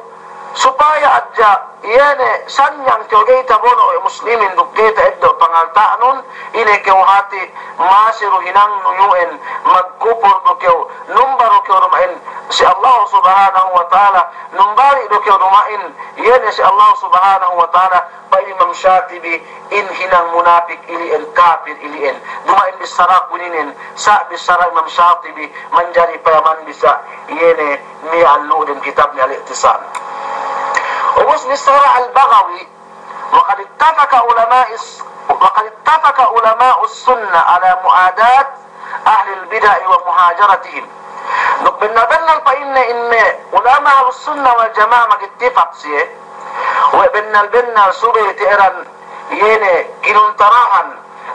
supaya hadja iye ne sanyang kew ga'i tabono' we' muslimin duk ga'i ta'eddo' pangalta'nun, ine kew hati' masi du hinangnu iyu'en, magkupur du kew, numba du kew duma'in si Allah Subhanahu wa Ta'ala, numbali' du kew duma'in, iye ne si Allah Subhanahu wa Ta'ala, pa'in Imam Shatibi, in hinang munapik ili'en, kapir ili'en. Duma'in bissaraku ininen, sa' bissara Imam Shatibi, manjari payaman bissā iye ne miya'an lu'u dem kitabne Al-I'tisam. Ubus bissara Al-Baghawi, وقد اتفق علماء الس-، وقد اتفق علماء السنة على معاداة أهل البدع ومهاجرتهم. Duk bennal-bennal pa'inne in me' ulama' Ahlus Sunnah wal Jama'ah magittifak siye, we' bennal-bennal subey te'eran iye ne kinuntarahan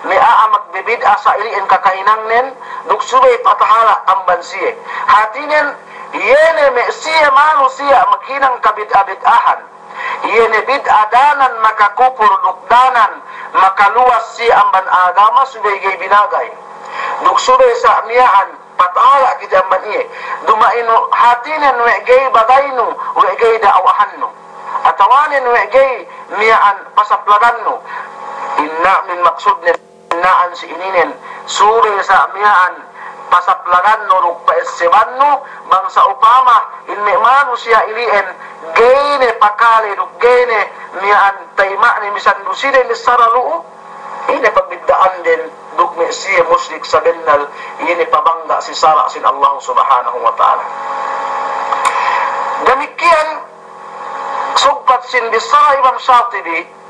me' a'a magbibid'a sa' ili'en kakahinangnen, duk subey patahala' amban siye. Hatinen Iye ne me' siye manusiya' maghinang kabid'a-bid'ahan. Iye ne bid'a danan makakupur duk danan makaluwas siye amban agama subey ga'i binagay. Duk subey sa' miya'an patala' kite amban iye. Duma'in hātinen we' ga'i bagaynu, we' ga'i da'wahannu. Atawanen we' ga'i miya'an pasaplagannu. Inna min maksudnen na'an si ininen, subey sa' miya'an pasaplagannu duk pa'essebannu, bang sa'upama in me' manusiya' ili'en ga'i ne pakale duk ga'i ne miya'an tayima'ne misan dusiden bissara lu'u, ine pagbidda'anden duk me' siye musrik sabennal, ine pabangga' si sara' sin Allah Subhanahu wa Ta'ala. Damikkiyan sugpat sin bissara Imam Shatibi,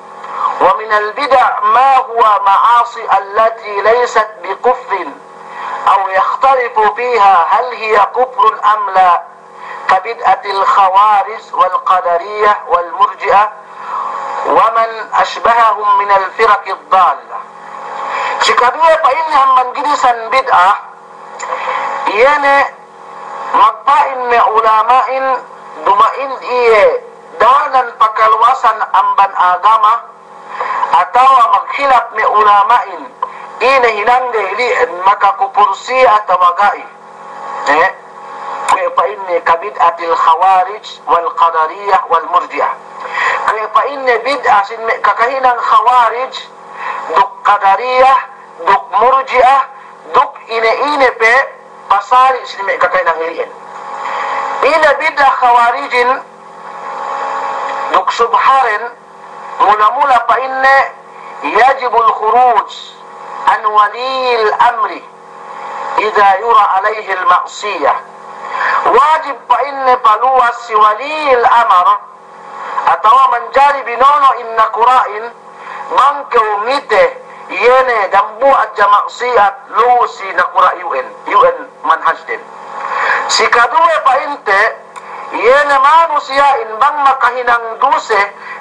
ومن البدع ما هو معاصي التي ليست بكفر أو يختلف فيها هل هي كفر أم لا، كبدعة الخوارج والقدرية والمرجئة ومن أشبههم من الفرق الضالة. Sikaduwe pa'inne amban ginisan bid'a, iye ne magpa'in me' ulama'in duma'in iye danan pakaluwasan amban agama, atawa maghilap me' ulama'in, ine hinangde ili'en makakupur siye atawa ga'i. Eh? Kuwe' pa'inne kabid'atil Khawarij wal Qadariyah wal Murji'ah. Kuwe' pa'inne bid'a sin me' kakahinang Khawarij, duk Qadariyah, duk Murji'ah, duk ine-ine pe pasali' sin me' kakahinang ili'en. Ine bid'a Khawarijin, duk subhaden, mula-mula pa'inne, يجب الخروج عن ولي الأمر إذا يرى عليه المعصية. Wajib pa'inne paluwas si waliyil amar, atawa manjari binono' in nakura'in, bang kew mite iye ne dambuwa' hadja ma'siyat lu'u si nakura' iyu'en, iyu'en manhajden. Sikaduwe pa'inte, iye ne manusiya'in bang makahinang duse,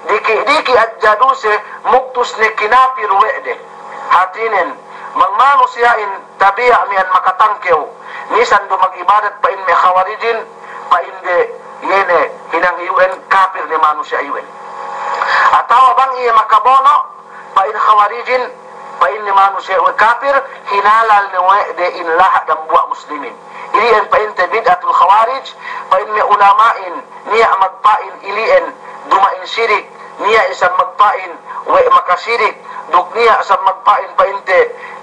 diki'-diki' hadja duse, mugtus ne kinapir we' de. Hātinen, bang manusiya'in tabiya' miya'an makatangkew, misan du mag'ibadat pa'in me' Khawarijin, pa'inde iye ne hinang iyu'en kapir ne manusiya' iyu'en. Atawa bang iye makabono', pa'in Khawarijin, pa'inne manusiya' we' kapir, hinalal ne we' de in laha' dambuwa' muslimin. Ili'en pa'inte bid'atul Khawarij, pa'in me' ulama'in, niya' magpa'in ili'en duma'in sirik, niya' isab magpa'in we' makasirik, duk niya' isab magpa'in pa'inte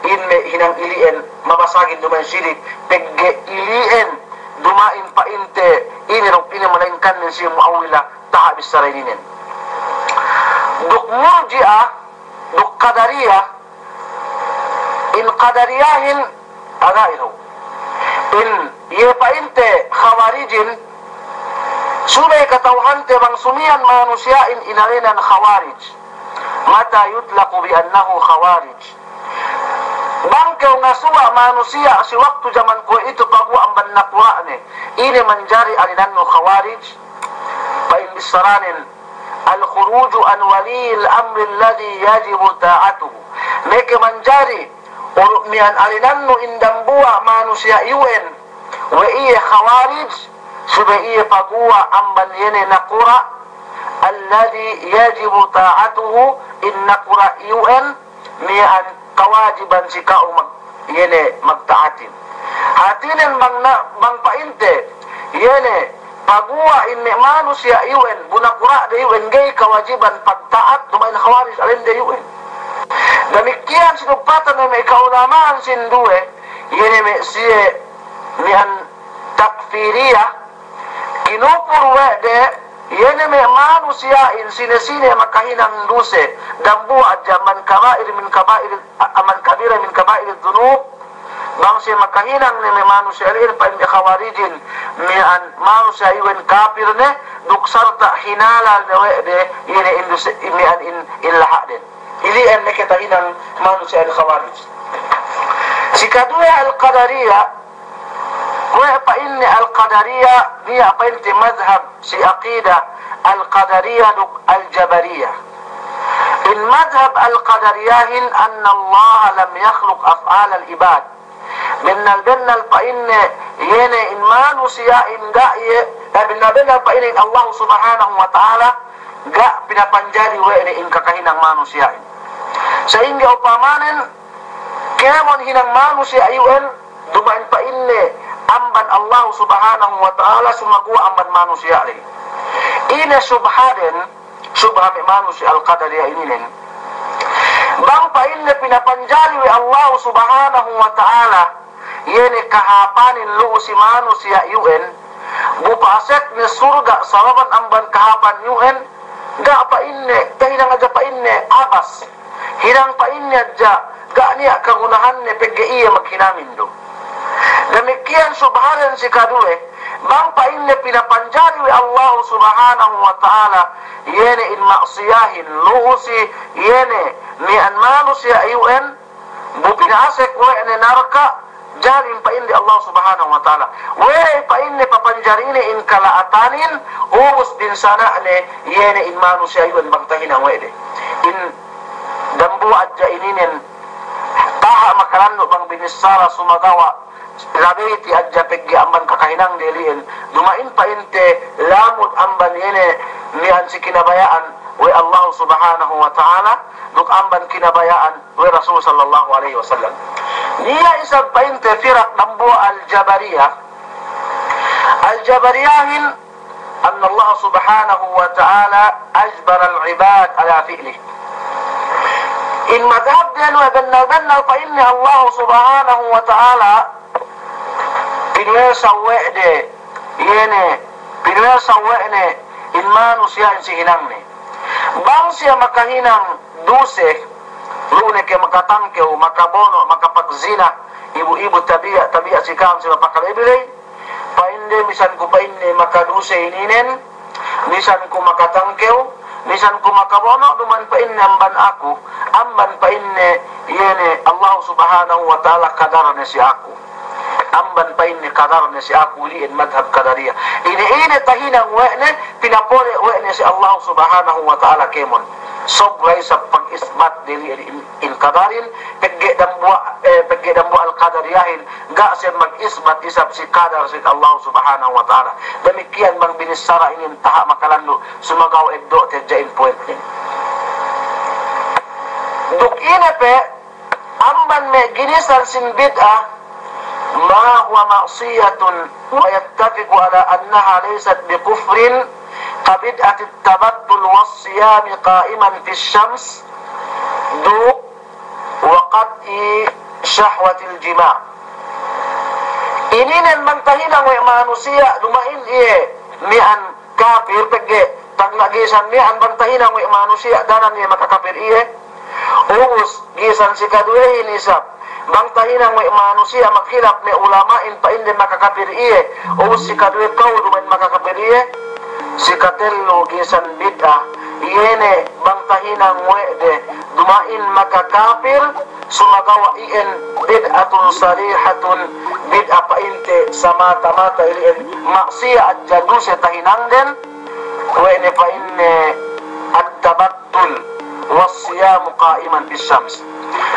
in me' hinang ili'en mabasagin duma'in sirik, pegge' ili'en duma'in pa'inte ine duk ine malaingkan ne si mu'awwila taha' bissara ininen. Duk Murji'ah, duk Qadariyah, in Qadariyahin, aga'iru. In iye pa'inte Khawarijin, subey kata'uhante bang sumiyan manusiya'in inēnan Khawarij. متى يطلق بأنه خوارج؟ Bang kew ngasuwa' manusiya' si waktu jaman kuwe'itu paguwa' amban nakura'ne, ine manjari alinannu Khawarij? Pa'in bissaranen, الخروج عن ولي الأمر الذي يجب طاعته. Meke manjari uru' miya'an alinannu in dambuwa' manusiya' iyu'en we' iye Khawarij, subey iye paguwa' amban iye ne nakura', الذي يجب طاعته, in nakura' iyu'en miya'an kawajiban si ka'u mag-, iye ne magta'atin. Hātinen bang na-, bang pa'inte, iye ne, paguwa' in me' manusiya' iyu'en, bu nakura'de iyu'en ga'i kawajiban pagta'at, duma'in Khawarij alinde iyu'en. Damikkiyan sinugpatan we' me' ka'ulama'an sinduwe, iye ne me' siye miya'an Takfiriyah, kinupur we' de, iye ne me' manusiya'in sine-sine makahinang duse, dambuwa' hadja من كبائر من كبائر, a-, من كبيرة من كبائر الذنوب, bang siye makahinang ne me' manusiya' ili'en pa'in me' Khawarijin, miya'an manusiya' iyu'en kapir ne, duk sarta' hinalal ne we' de, iye ne in duse, miya'an in, in laha'den. Ili'en ne katahinang manusiya'in Khawarij. Sikaduwe Al-Qadariyah, kuwe' pa'inne Al-Qadariyah, niya' pa'inte madhab si aqida Al-Qadariyah duk Al-Jabariyah. In madhab Al-Qadariyahin أن الله لم يخلق أفعال العباد. Bennal-bennal pa'inne, iye ne in manusiya'in ga' iye, eh, bennal-bennal pa'inne in Allah Subhanahu wa Ta'ala ga' pinapanjari we' ne in kakahinang manusiya'in. Sa'ingge upamanen, kēmon hinang manusiya' iyu'en, duma'in pa'inne amban Allah Subhanahu wa Ta'ala, sumaguwa' amban manusiya' ley. Ine subhaden, subha me' manusiya' Al-Qadariyah ininen. Bang pa'inne pinapanjari we' Allah Subhanahu wa Ta'ala, iye ne kahāpanin lu'u si manusiya' iyu'en, bu pa'asek ne surga' sababan amban kahāpan iyu'en, ga' pa'inne, tahinang hadja pa'inne abas. Hinang pa'inne hadja, ga' niya' kagunahanne pegge' iye maghinangin du. Damikkiyan subhaden si kaduwe, bang pa'inne pinapanjari we' Allah Subhanahu wa Ta'ala, iye ne in ma'siyahin, lu'u si, iye ne, miya'an manusiya' iyu'en, bu pina'asek we' ne narka', jalim pa'inde Allah Subhanahu wa Ta'ala. We'ey pa'inne papanjarine in kala'atanin, ubus binsana' ne, iye ne in manusiya' iyu'en bang tahinang we' de. In dambuwa' hadja ininen, taha' makalandu' bang binissara sumagawa', labeyti hadja pegge' amban kakahinang deli'en, duma'in pa'inte lamud amban iye ne miya'an si kinabaya'an we' Allah Subhanahu wa Ta'ala, duk amban kinabaya'an we' Rasul sallallahu alaihi wasallam. Niya' isab pa'inte firak dambuwa' Al-Jabariyah. Al-Jabariyahin, anna Allah Subhanahu wa Ta'ala ajbara al-ibad ala fi'lih. In madhabden we' bennal-bennal pa'inne Allah Subhanahu wa Ta'ala, pinuwersa we' de, iye ne, pinuwersa we' ne in manusiya'in si hinangne. Bang siye makahinang duse, lu'u ne ke makatangkew, makabono', makapagzina, ibu-ibu tabiya', tabiya' si ka'am si mapakalebi ley, pa'inde misan ku pa'inne makaduse ininen, misan ku makatangkew, misan ku makabono', duma'in pa'inne amban aku, amban pa'inne iye ne Allah Subhanahu wa Ta'ala kadarne si aku. Amban pa'inne kadarne si aku, ili'en madhab Qadariyah. Ine-ine tahinang we' ne, pinapole' we' ne si Allah Subhanahu wa Ta'ala kēmon. Sobra isab pag-isbat deli'en in, in kadarin, pegge' dambuwa', eh, pegge' dambuwa' Al-Qadariyahin, ga' siye mag-isbat isab si kadar si Allah Subhanahu wa Ta'ala. Damikkiyan bang binissara inin taha' makalandu', sumagawa' eddo'te hadja in puwente. Duk ine pe, amban me' ginisan sin bid'a, ma huwa ma'siyatun wa yattafiqu ala annaha laysat bi kufrin, ka bid'atit tabattul was siyami qa'iman fis shams, duk wa qat'i shahwatil jima'. Ininen bang tahinang we' manusiya' duma'in iye miya'an kapir pegge' tagna' gisan miya'an bang tahinang we' manusiya' danan iye makakapir iye. Ubus gisan si kaduwehin isab, bang tahinang we' manusiya' maghilap me' ulama'in pa'inde makakapir iye, ubus si kaduwe kaw duma'in makakapir iye. Si katellu gisan bid'a, iye ne bang tahinang we' de duma'in makakapir, sumagawa' iyan bid'atun sarihatun, bid'a pa'inte samata-mata ili'en ma'siyat hadja duse tahinangden, we' ne pa'inne at-tabattul was siyamu qa'iman bis shams.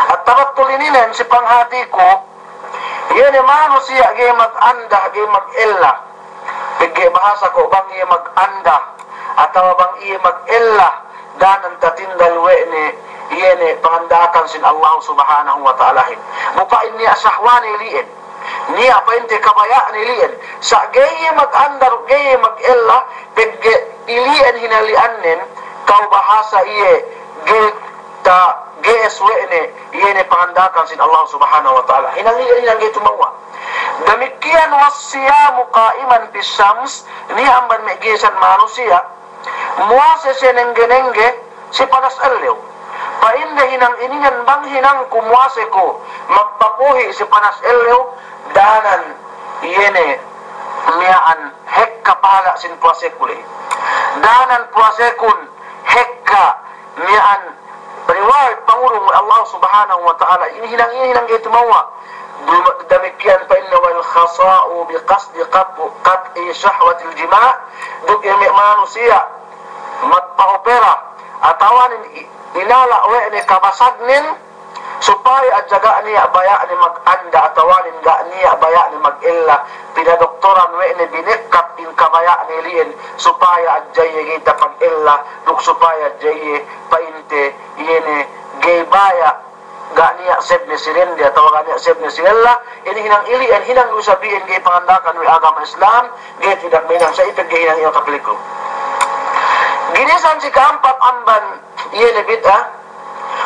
At-tabattul ininen si panghatiku, iye ne manusiya' ga'i maganda, ga'i magella. Pegge' bahasa ko' bang iye maganda, atawa bang iye magella, danan tatindal we' ne, iye ne panganda'akan sin Allah Subhanahu wa Ta'alahin. Bu pa'in niya' sahwane ili'en. Niya' pa'inte kabaya'ne ili'en. Sa' ga'i iye maganda, ga'i iye magella, pegge' ili'en hinalli'annen, kaw bahasa iye, ga'i tage'es we' ne, iye ne panganda'akan sin Allah Subhanahu wa Ta'ala. Hinalli'en hinang ga'i tumewwa'. Damikkiyan was siyamu qa'iman fis shams, niya' amban me' gisan manusiya', muwase siye nengge-nengge si panas ellew. Pa'inde hinang ininen bang hinangku muwase ku magpapuhi' si panas ellew, danan iye ne miya'an hekka pahala' sin puwaseku ley. Danan puwasekun hekka miya'an reward pangurung we' Allah Subhanahu wa Ta'ala. Inin hinang, inin hinang ga'i tumewwa'. Dum-, damikkiyan pa'inne wal khasa'u bi qasdi qat-, qat'i shahwatil jima'. Duk iye me' manusiya' magpa'opera, atawa inin i-, inala' we' ne kabasagnen, supaya hadja ga' niya' baya'ne maganda atawanen ga' niya' baya'ne magella, pinadoktoran we' ne, binekap in kabaya'ne ili'en, supaya hadja iye ga'i tapagella, duk supaya hadja iye pa'inte iye ne ga'i baya', ga' niya' sebne si dende atawa ga' niya' sebne si ella. Inin hinang ili'en, hinang du isab iyan ga'i panganda'akan we' agama Islam, ga'i tidak mahinang sa' ipeg ga'i hinang iyan kapeligru. Ginisan si ka'ampat amban iye ne bid'a,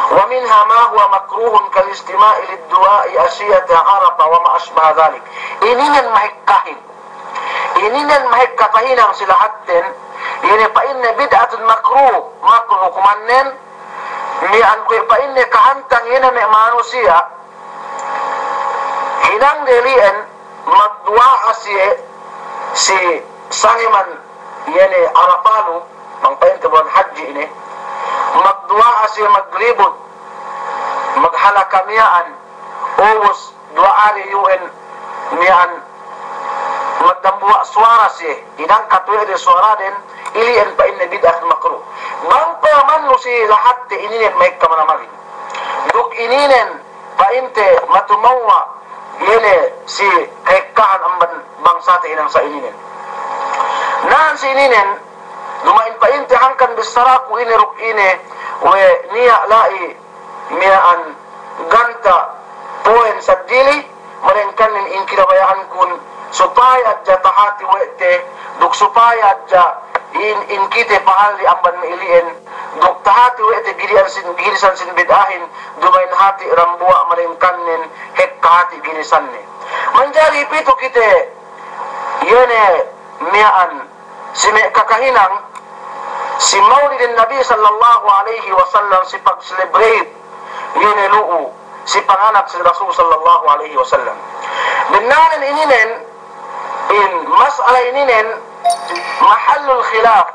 wa minha ma huwa makruhun kal istima'i lid du'a'i ashiyata Arafa wa ma ashbaha dhalik. Ininen mahekkahin. Ininen mahekka tahinang si lahatten, iye ne pa'inne bid'atun makruh, makruh hukumannen, miya'an kuwe' pa'inne kahantang iye ne me' manusiya', hinang de ili'en magduwa'a siye si sangeman iye ne Arafa lu, bang pa'inte bulan hadji ine, magduwa'a siye maglibut, maghalaka miya'an, ubus duwa'a de iyu'en miya'an magdambuwa' suwara siye, inangkat we' de suwaraden, ili'en pa'inne bid'ah makruh. Bang payamannu si lahatte ininen mahekka manamalin. Duk ininen pa'inte matumawwa' iye ne si kahekkahan amban bangsate hinang sa' ininen. Na'an si ininen, duma'in pa'inte hangkan bissaraku ine duk ine we' niya' la'i miya'an ganta' po'en saddili, malengkanin in kinabaya'ankun supaya hadja tahati we' te, duk supaya hadja in, in kite pahalli' amban me' ili'en, duk tahati we' te ginisan sin, ginisan sin bid'ahin, duma'in hati' dambuwa' malengkanin hekka hati' ginisanne. Manjari pitu kite iye ne miya'an si me' kakahinang si Maulidin Nabi sallallahu alaihi wasallam, si pag-celebrate iye ne lu'u si panganak si Rasul sallallahu alaihi wasallam. Bennalnen ininen, in mas'ala ininen mahallul khilaf,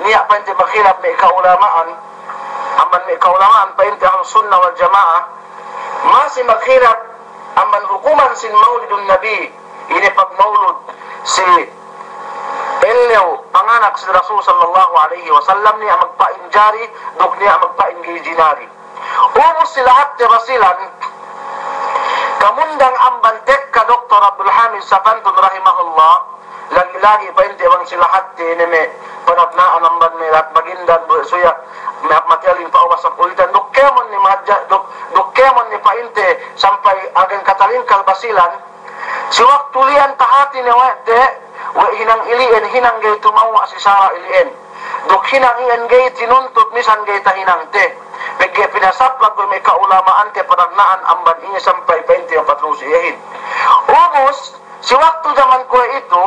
niya' pa'inte maghilaf me' ka'ulama'an, amban me' ka'ulama'an pa'inte Ahlus Sunnah wal Jama'ah, masi maghilaf amban hukuman sin Maulidun Nabi, ine pagmaulud si ellew panganak si Rasul sallallahu alaihi wasallam, niya' magpa'in jari duk niya' magpa'in ga'i jinari. Ubus si lahatte Basilan, kamundang amban tekka Doktor Abdul Hamid Safantun rahimahullah, lagi'-lagi' pa'inte bang si lahatte ne me' panagna'an amban me' lahat Bagindan, bu suya me' hap matiyalin pa'ubas hap ulitan, duk kēmon ne mahadja, duk, duk kēmon ne pa'inte sampay agen katalingkal Basilan, si waktu liyan tahati ne we' te, we' hinang ili'en hinang ga'i tumawwa' si sara' ili'en. Duk hinang iyan ga'i tinuntut misan ga'i tahinangte. Pegge' pinasabbab we' me' ka'ulama'ante panagna'an amban iye sampay pa'inte patrusi iyehin. Ubus, si waktu jaman kuwe'itu,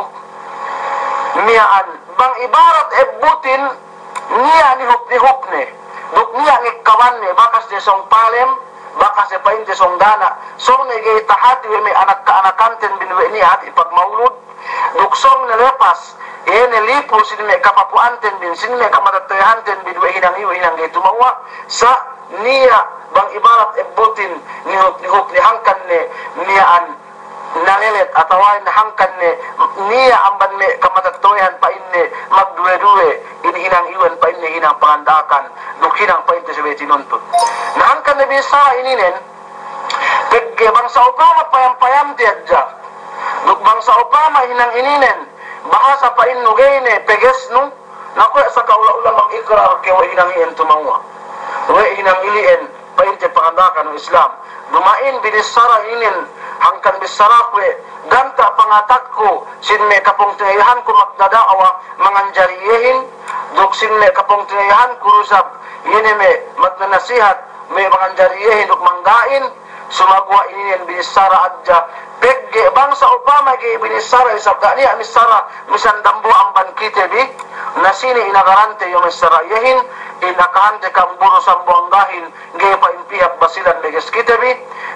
miya'an, bang ibarat ebbutin, niya' nihup-nihupne, duk niya' ngekkabanne, bakas ne sōng palem, bakas ne pa'inte sōng dana', sōng ne ga'i tahati we' me' anak-anakanten bin we' niya' hati' pagmaulud, duk sōng ne lepas, iye ne lipu sin me' kapapu'anten bin, sin me' kamatetto'ehanten bin we' hinang iyu hinang ga'i tumawwa', sa' niya' bang ibarat ebbutin, nihup-nihupne hangkan ne miya'an nalelet atawa in hangkan ne niya' amban me' kamatetto'ehan pa'inne magduwe-duwe, in hinang iyu'en pa'inne hinang panganda'akan, duk hinang pa'inte subey tinuntut. Na hangkan ne bissara ininen, pegge' bang sa'upama payam-payamte hadja, duk bang sa'upama hinang ininen, bahasa pa'innu ga'i ne pegesnu, na kuwe' sa ka'ula-ula mag-ikrar ke we' hinang iyan tumawwa'. We' hinang ili'en pa'inte panganda'akan Islam. Duma'in binissara inin, hangkan bissaraku we' ganta' pangatakku, sin me' kapungtina'ihanku magdada'wa manganjari iyehin, duk sin me' kapungtina'ihanku du isab, iye ne me' magnanasihat, me' manganjari iyehin duk mangga'in, sumaguwa' ininen binissara hadja. Pegge' bang sa'upama ga'i binissara isab, ga' niya' missara misan dambuwa' amban kite bi, na sine inagarante iyu missara iyehin, inakahante ka'am guru Sambuwanggahin, ga'i pa'in pī hap Basilan meges kite bi,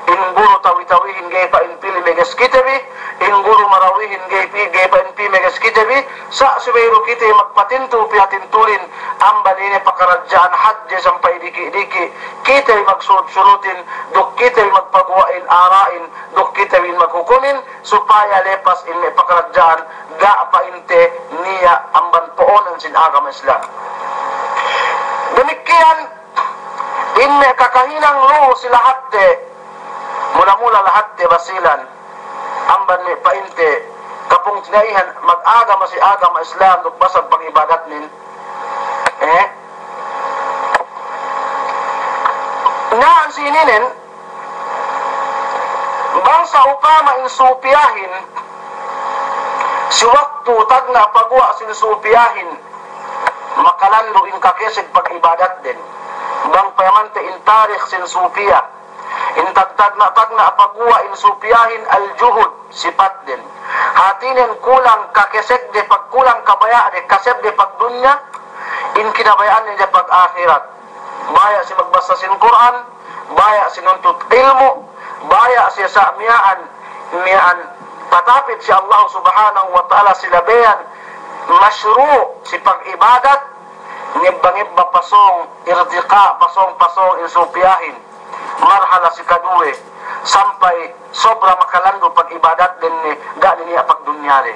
in guru Tawi-Tawihin ga'i pa'in pī meges kite bi, in guru Marawihin ga'i pī, ga'i pa'in pī meges kite bi, sa' subey du kite magpatintu pī hatintulin, amban ine pakaradja'an hadje sampay diki'-diki', kite bi magsulut-sulutin, duk kite bi magpaguwa'in ara'in, duk kite bi maghukumin, supaya lepas in me' pakaradja'an ga' pa'inte niya' amban po'onan sin agama Islam. Damikkiyan in me' kakahinang lu'u si lahatte, Mula-mula lahatte Basilan, amban me' pa'inte, kapungtina'ihan, magagama si agama Islam, duk basag pag'ibadatnen. Eh? Na'an si ininen, bang sa'upama in supiyahin, si waktu tagna' paguwa' sin supiyahin, makalandu' in kakeseg pag'ibadatden. Bang payamante in tarikh sin supiya, in tag-, tagna'-tagna' paguwa' in supiyahin al-juhud, sipatden. Hātinen kulang kakesegde pag-, kulang kabaya'de, kasebde pagdunya, in kinabaya'anne de pag-ahirat. Baya' si magbassa sin Kur'an, baya' si nuntut ilmu', baya' si sa' miya'an, miya'an tatapit si Allah Subhanahu wa Ta'ala si labeyan mashru' si pag'ibadat, ngibba-ngibba pasōng, irtiqa', pasōng-pasōng in supiyahin. Marhala si kaduwe, sampay sobra makalandu' pag'ibadatden ne, ga' ne niya' pagdunyade.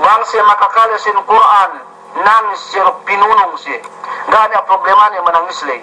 Bang siye makakale sin Kur'an, nangis siye duk pinunung siye. Ga' niya' problemane manangis ley.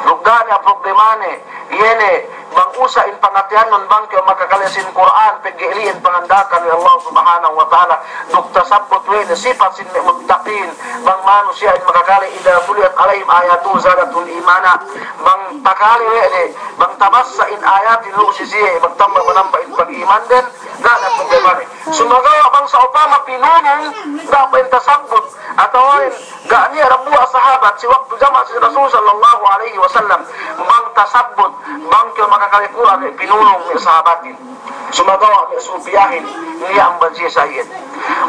Duk ga' niya' problemane, iye ne, bang usa' in pangateyannun bang kew makakale sin Kur'an, pegge' ili'in panganda'akan we' Allah Subhanahu wa Ta'ala. Duk tasabbut we' ne sipat sin me' muttaqin, bang manusiya'in makakale, idha tuliyat alayhim ayatuhu zadathum imana. Bang takale we' de, bang tabassa in ayatin lu'u si siye, magtamba-manamba in pag'imanden, ga' ne problemane. Sumagawa' bang sa'upama pinunung, ga' pa'in tasabbut, atawa in ga' niya' dambuwa' sahabat, si waktu jama' si Rasul sallallahu alayhi wasallam, bang tasabbut, bang kew makakale Kur'an, pinunung me' sahabatin. Sumagawa' me' supiyahin, niya' amban siye sa iyan.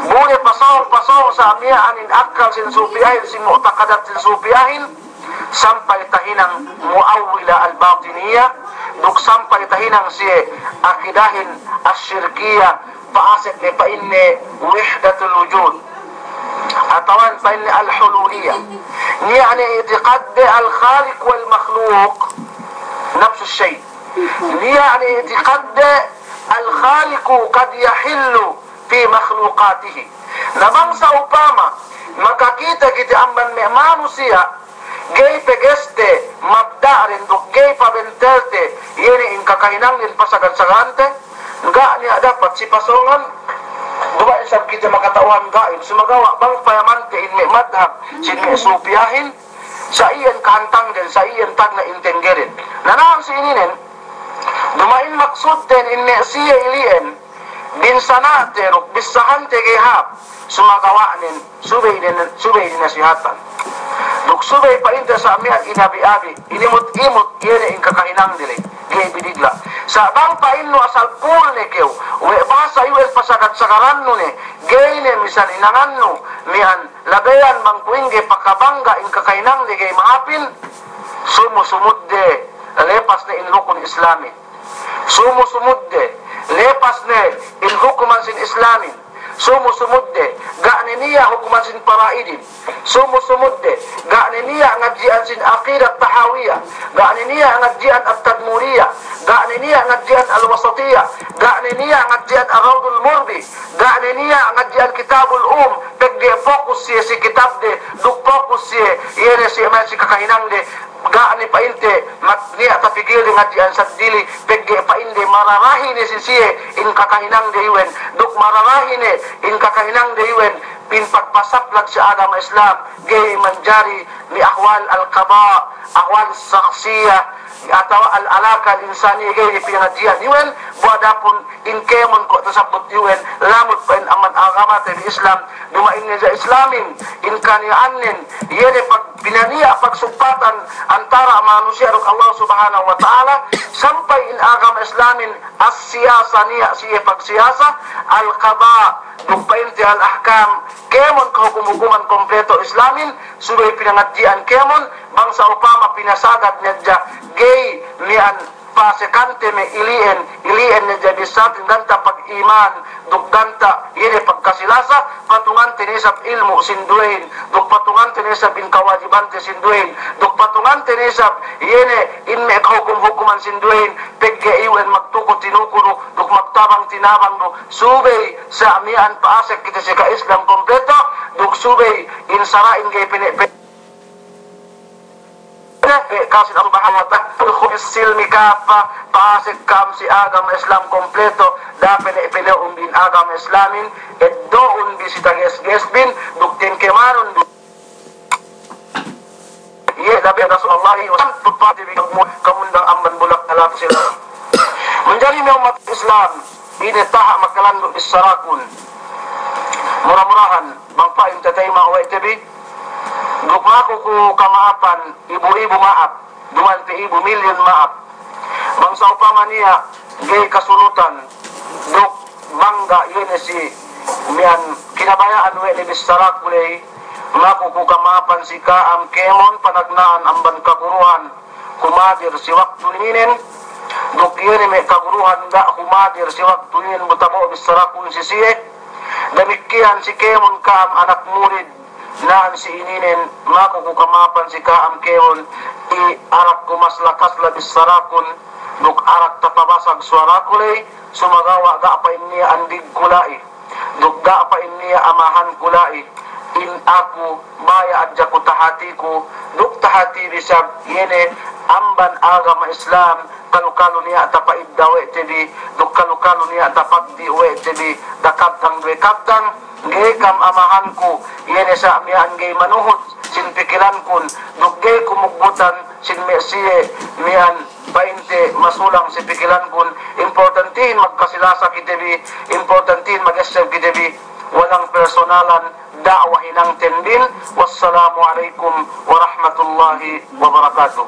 Bu ne pasōng-pasōng sa miya'an in akkal sin supiyahin, si mu'taqadat sin supiyahin, sampay tahinang mu'awwila al-batiniya, duk sampay tahinang siye akidahin ash-shirkiya, pa'asek ne pa'inne wahdatul wujud, atawa pa'inne al-hululiya. Niya' ne i'tiqadde al-khaliq wal-makhluq nafsu shay'. Niya' ne i'tiqadde al-khaliqu qad yahillu fi makhluqatihi. Na bang sa'upama makakite kite amban me' manusiya', ga'i pegeste mabda'den duk ga'i pabentelte, iye ne in kakahinangden pasagad-sagadante, ga' niya' dapat si pasōngan, duma'in isab kite makata'uhan ga'i, sumagawa' bang payamante in me' madhab sin me' supiyahin, sa iyan kahantangden, sa iyan tagna' in tenggeden. Na na'an si ininen, duma'in maksudden in me' siye ili'en, binsana'te duk bissahante ga'i hāp, sumagawa'nen, subey den, subey dinasihatan. Duk subey pa'inte sa' miya'an inabi-abi, inimut-imut, iye ne in kakahinangde ley, ga'i bidigla'. Sa' bang pa'innu asal pul ne kew, we' bahasa iwen pasagad-sagarannu ne, ga'i ne misan hinangannu, miya'an labeyan bang kuwe' ingge pakabangga in kakahinangde ga'i mahāpin, sumu-sumudde, lepas ne in rukun Islamin. Sumu-sumudde, lepas ne in hukuman sin Islamin. Sumu-sumudde, ga' ne niya' hukuman sin para'idin. Sumu-sumudde, ga' ne niya' ngadji'an sin aqidah tahawiyah. Ga' ne niya' ngadji'an at-tadmuriyah. Ga' ne niya' ngadji'an al-wasatiyah. Ga' ne niya' ngadji'an ar-rawdul murbi. Ga' ne niya' ngadji'an kitabul um. Pegge' fokus siye si kitabde, duk fokus siye, iye ne siye ma'in si kakahinangde. Ga' ne pa'inte, mat niya' tapigilde ngadji'an seddili, pegge' pa'inde mararahi ne si siye in kakahinangde iwen, duk mararahi ne in kakahinangde iwen, in pagpasaplag si agama Islam, ga'i manjari me' ahwal al-qada, ahwal shakhsiyah, atawa al-alaka al-insaniya, ga'i ne pinangadji'an iwen, bu adapun in kēmon kuwe' tasabbut iwen, lamud pa'in amban agamate bi Islam, duma'in ne ja Islamin, in kaniya'annen, iye ne pag-, pinaniya' pagsugpatan antara' manusiya' duk Allah Subhanahu wa Ta'ala, sampay in agama Islamin, as-siyasa niya' siye pagsiyasa, al-qada, duk pa'inte al-ahkam, kēmon kahukum-hukuman kompleto Islamin, subey pinangadji'an kēmon, bang sa'upama pinasagad ne ja, ga'i miya'an pasekante me' ili'en, ili'en ne ja bissātin ganta' pag'iman, duk ganta' iye ne pagkasi-lasa, patungante ne isab ilmu' sinduwehin, duk patungante ne isab in kawajibante sinduwehin, duk patungante ne isab iye ne in me' kahukum-hukuman sinduwehin, pegge' iwen magtuku tinuku du, duk magtabang tinabang du, subey sa' miya'an pa'asek kite si ka-Islam kompleto, duk subey in sara'in ga'i pene'-pene'. Pe' ka'am sin Allah Subhanahu wa Ta'ala, udkhulu fis silmi kaffa, pasek ka'am si agama Islam kompleto, da'a pe ne' pele'un bi in agama Islamin, eddo'un bi si tages-ges bin, duk tingkemanun bi. Iye, da'a pe Rasulullah sallallahu alaihi wasallam, tupati bi kamu, kamundang amban bulak na lahat sila. Manjari me' ummat Islam, ine taha' makalandu' bissarakun. Mura-murahan, bang pa'in tatayma' we' te bi, duk maku ku kama'apan, ibu-ibu ma'ap, duman pe ibu milyun ma'ap. Bang sa'upama niya' ga'i kasunutan, duk bangga' iye ne si miya'an kinabaya'an we' ne bissaraku ley, maku ku kama'apan si ka'am kēmon panagna'an amban kaguruhan, humadir si waktu ininen, duk iye ne me' kaguruhan ga' humadir si waktu ininen bu tabo'o bissarakun si siye. Damikkiyan si kēmon ka'am anak murid, na'an si ininen, maku ku kama'apan si ka'am kēmon, i arak ku masla-kasla bissarakun, duk arak tapabasag suwaraku ley, sumagawa' ga' pa'in niya' andigku la'i. Duk ga' pa'in niya' amahanku la'i, in aku baya' hadja ku tahatiku, duk tahati bi isab iye ne amban agama Islam, kalu-kalu niya' tapa'idda we' te bi, duk kalu-kalu niya' tapagdi' we' te bi, dakabtang duwe kabtang, ga'i kam amahanku, iye ne sa' miya'an ga'i manuhut sin pikilankun, duk ga'i ku mugbutan sin me' siye miya'an pa'inte masulang si pikilankun, importantihin magkasilasa kite bi, importantihin magesseb kite bi, walang personalan, da'wa hinangten bin. Wassalamu alaikum warahmatullahi wabarakatuh.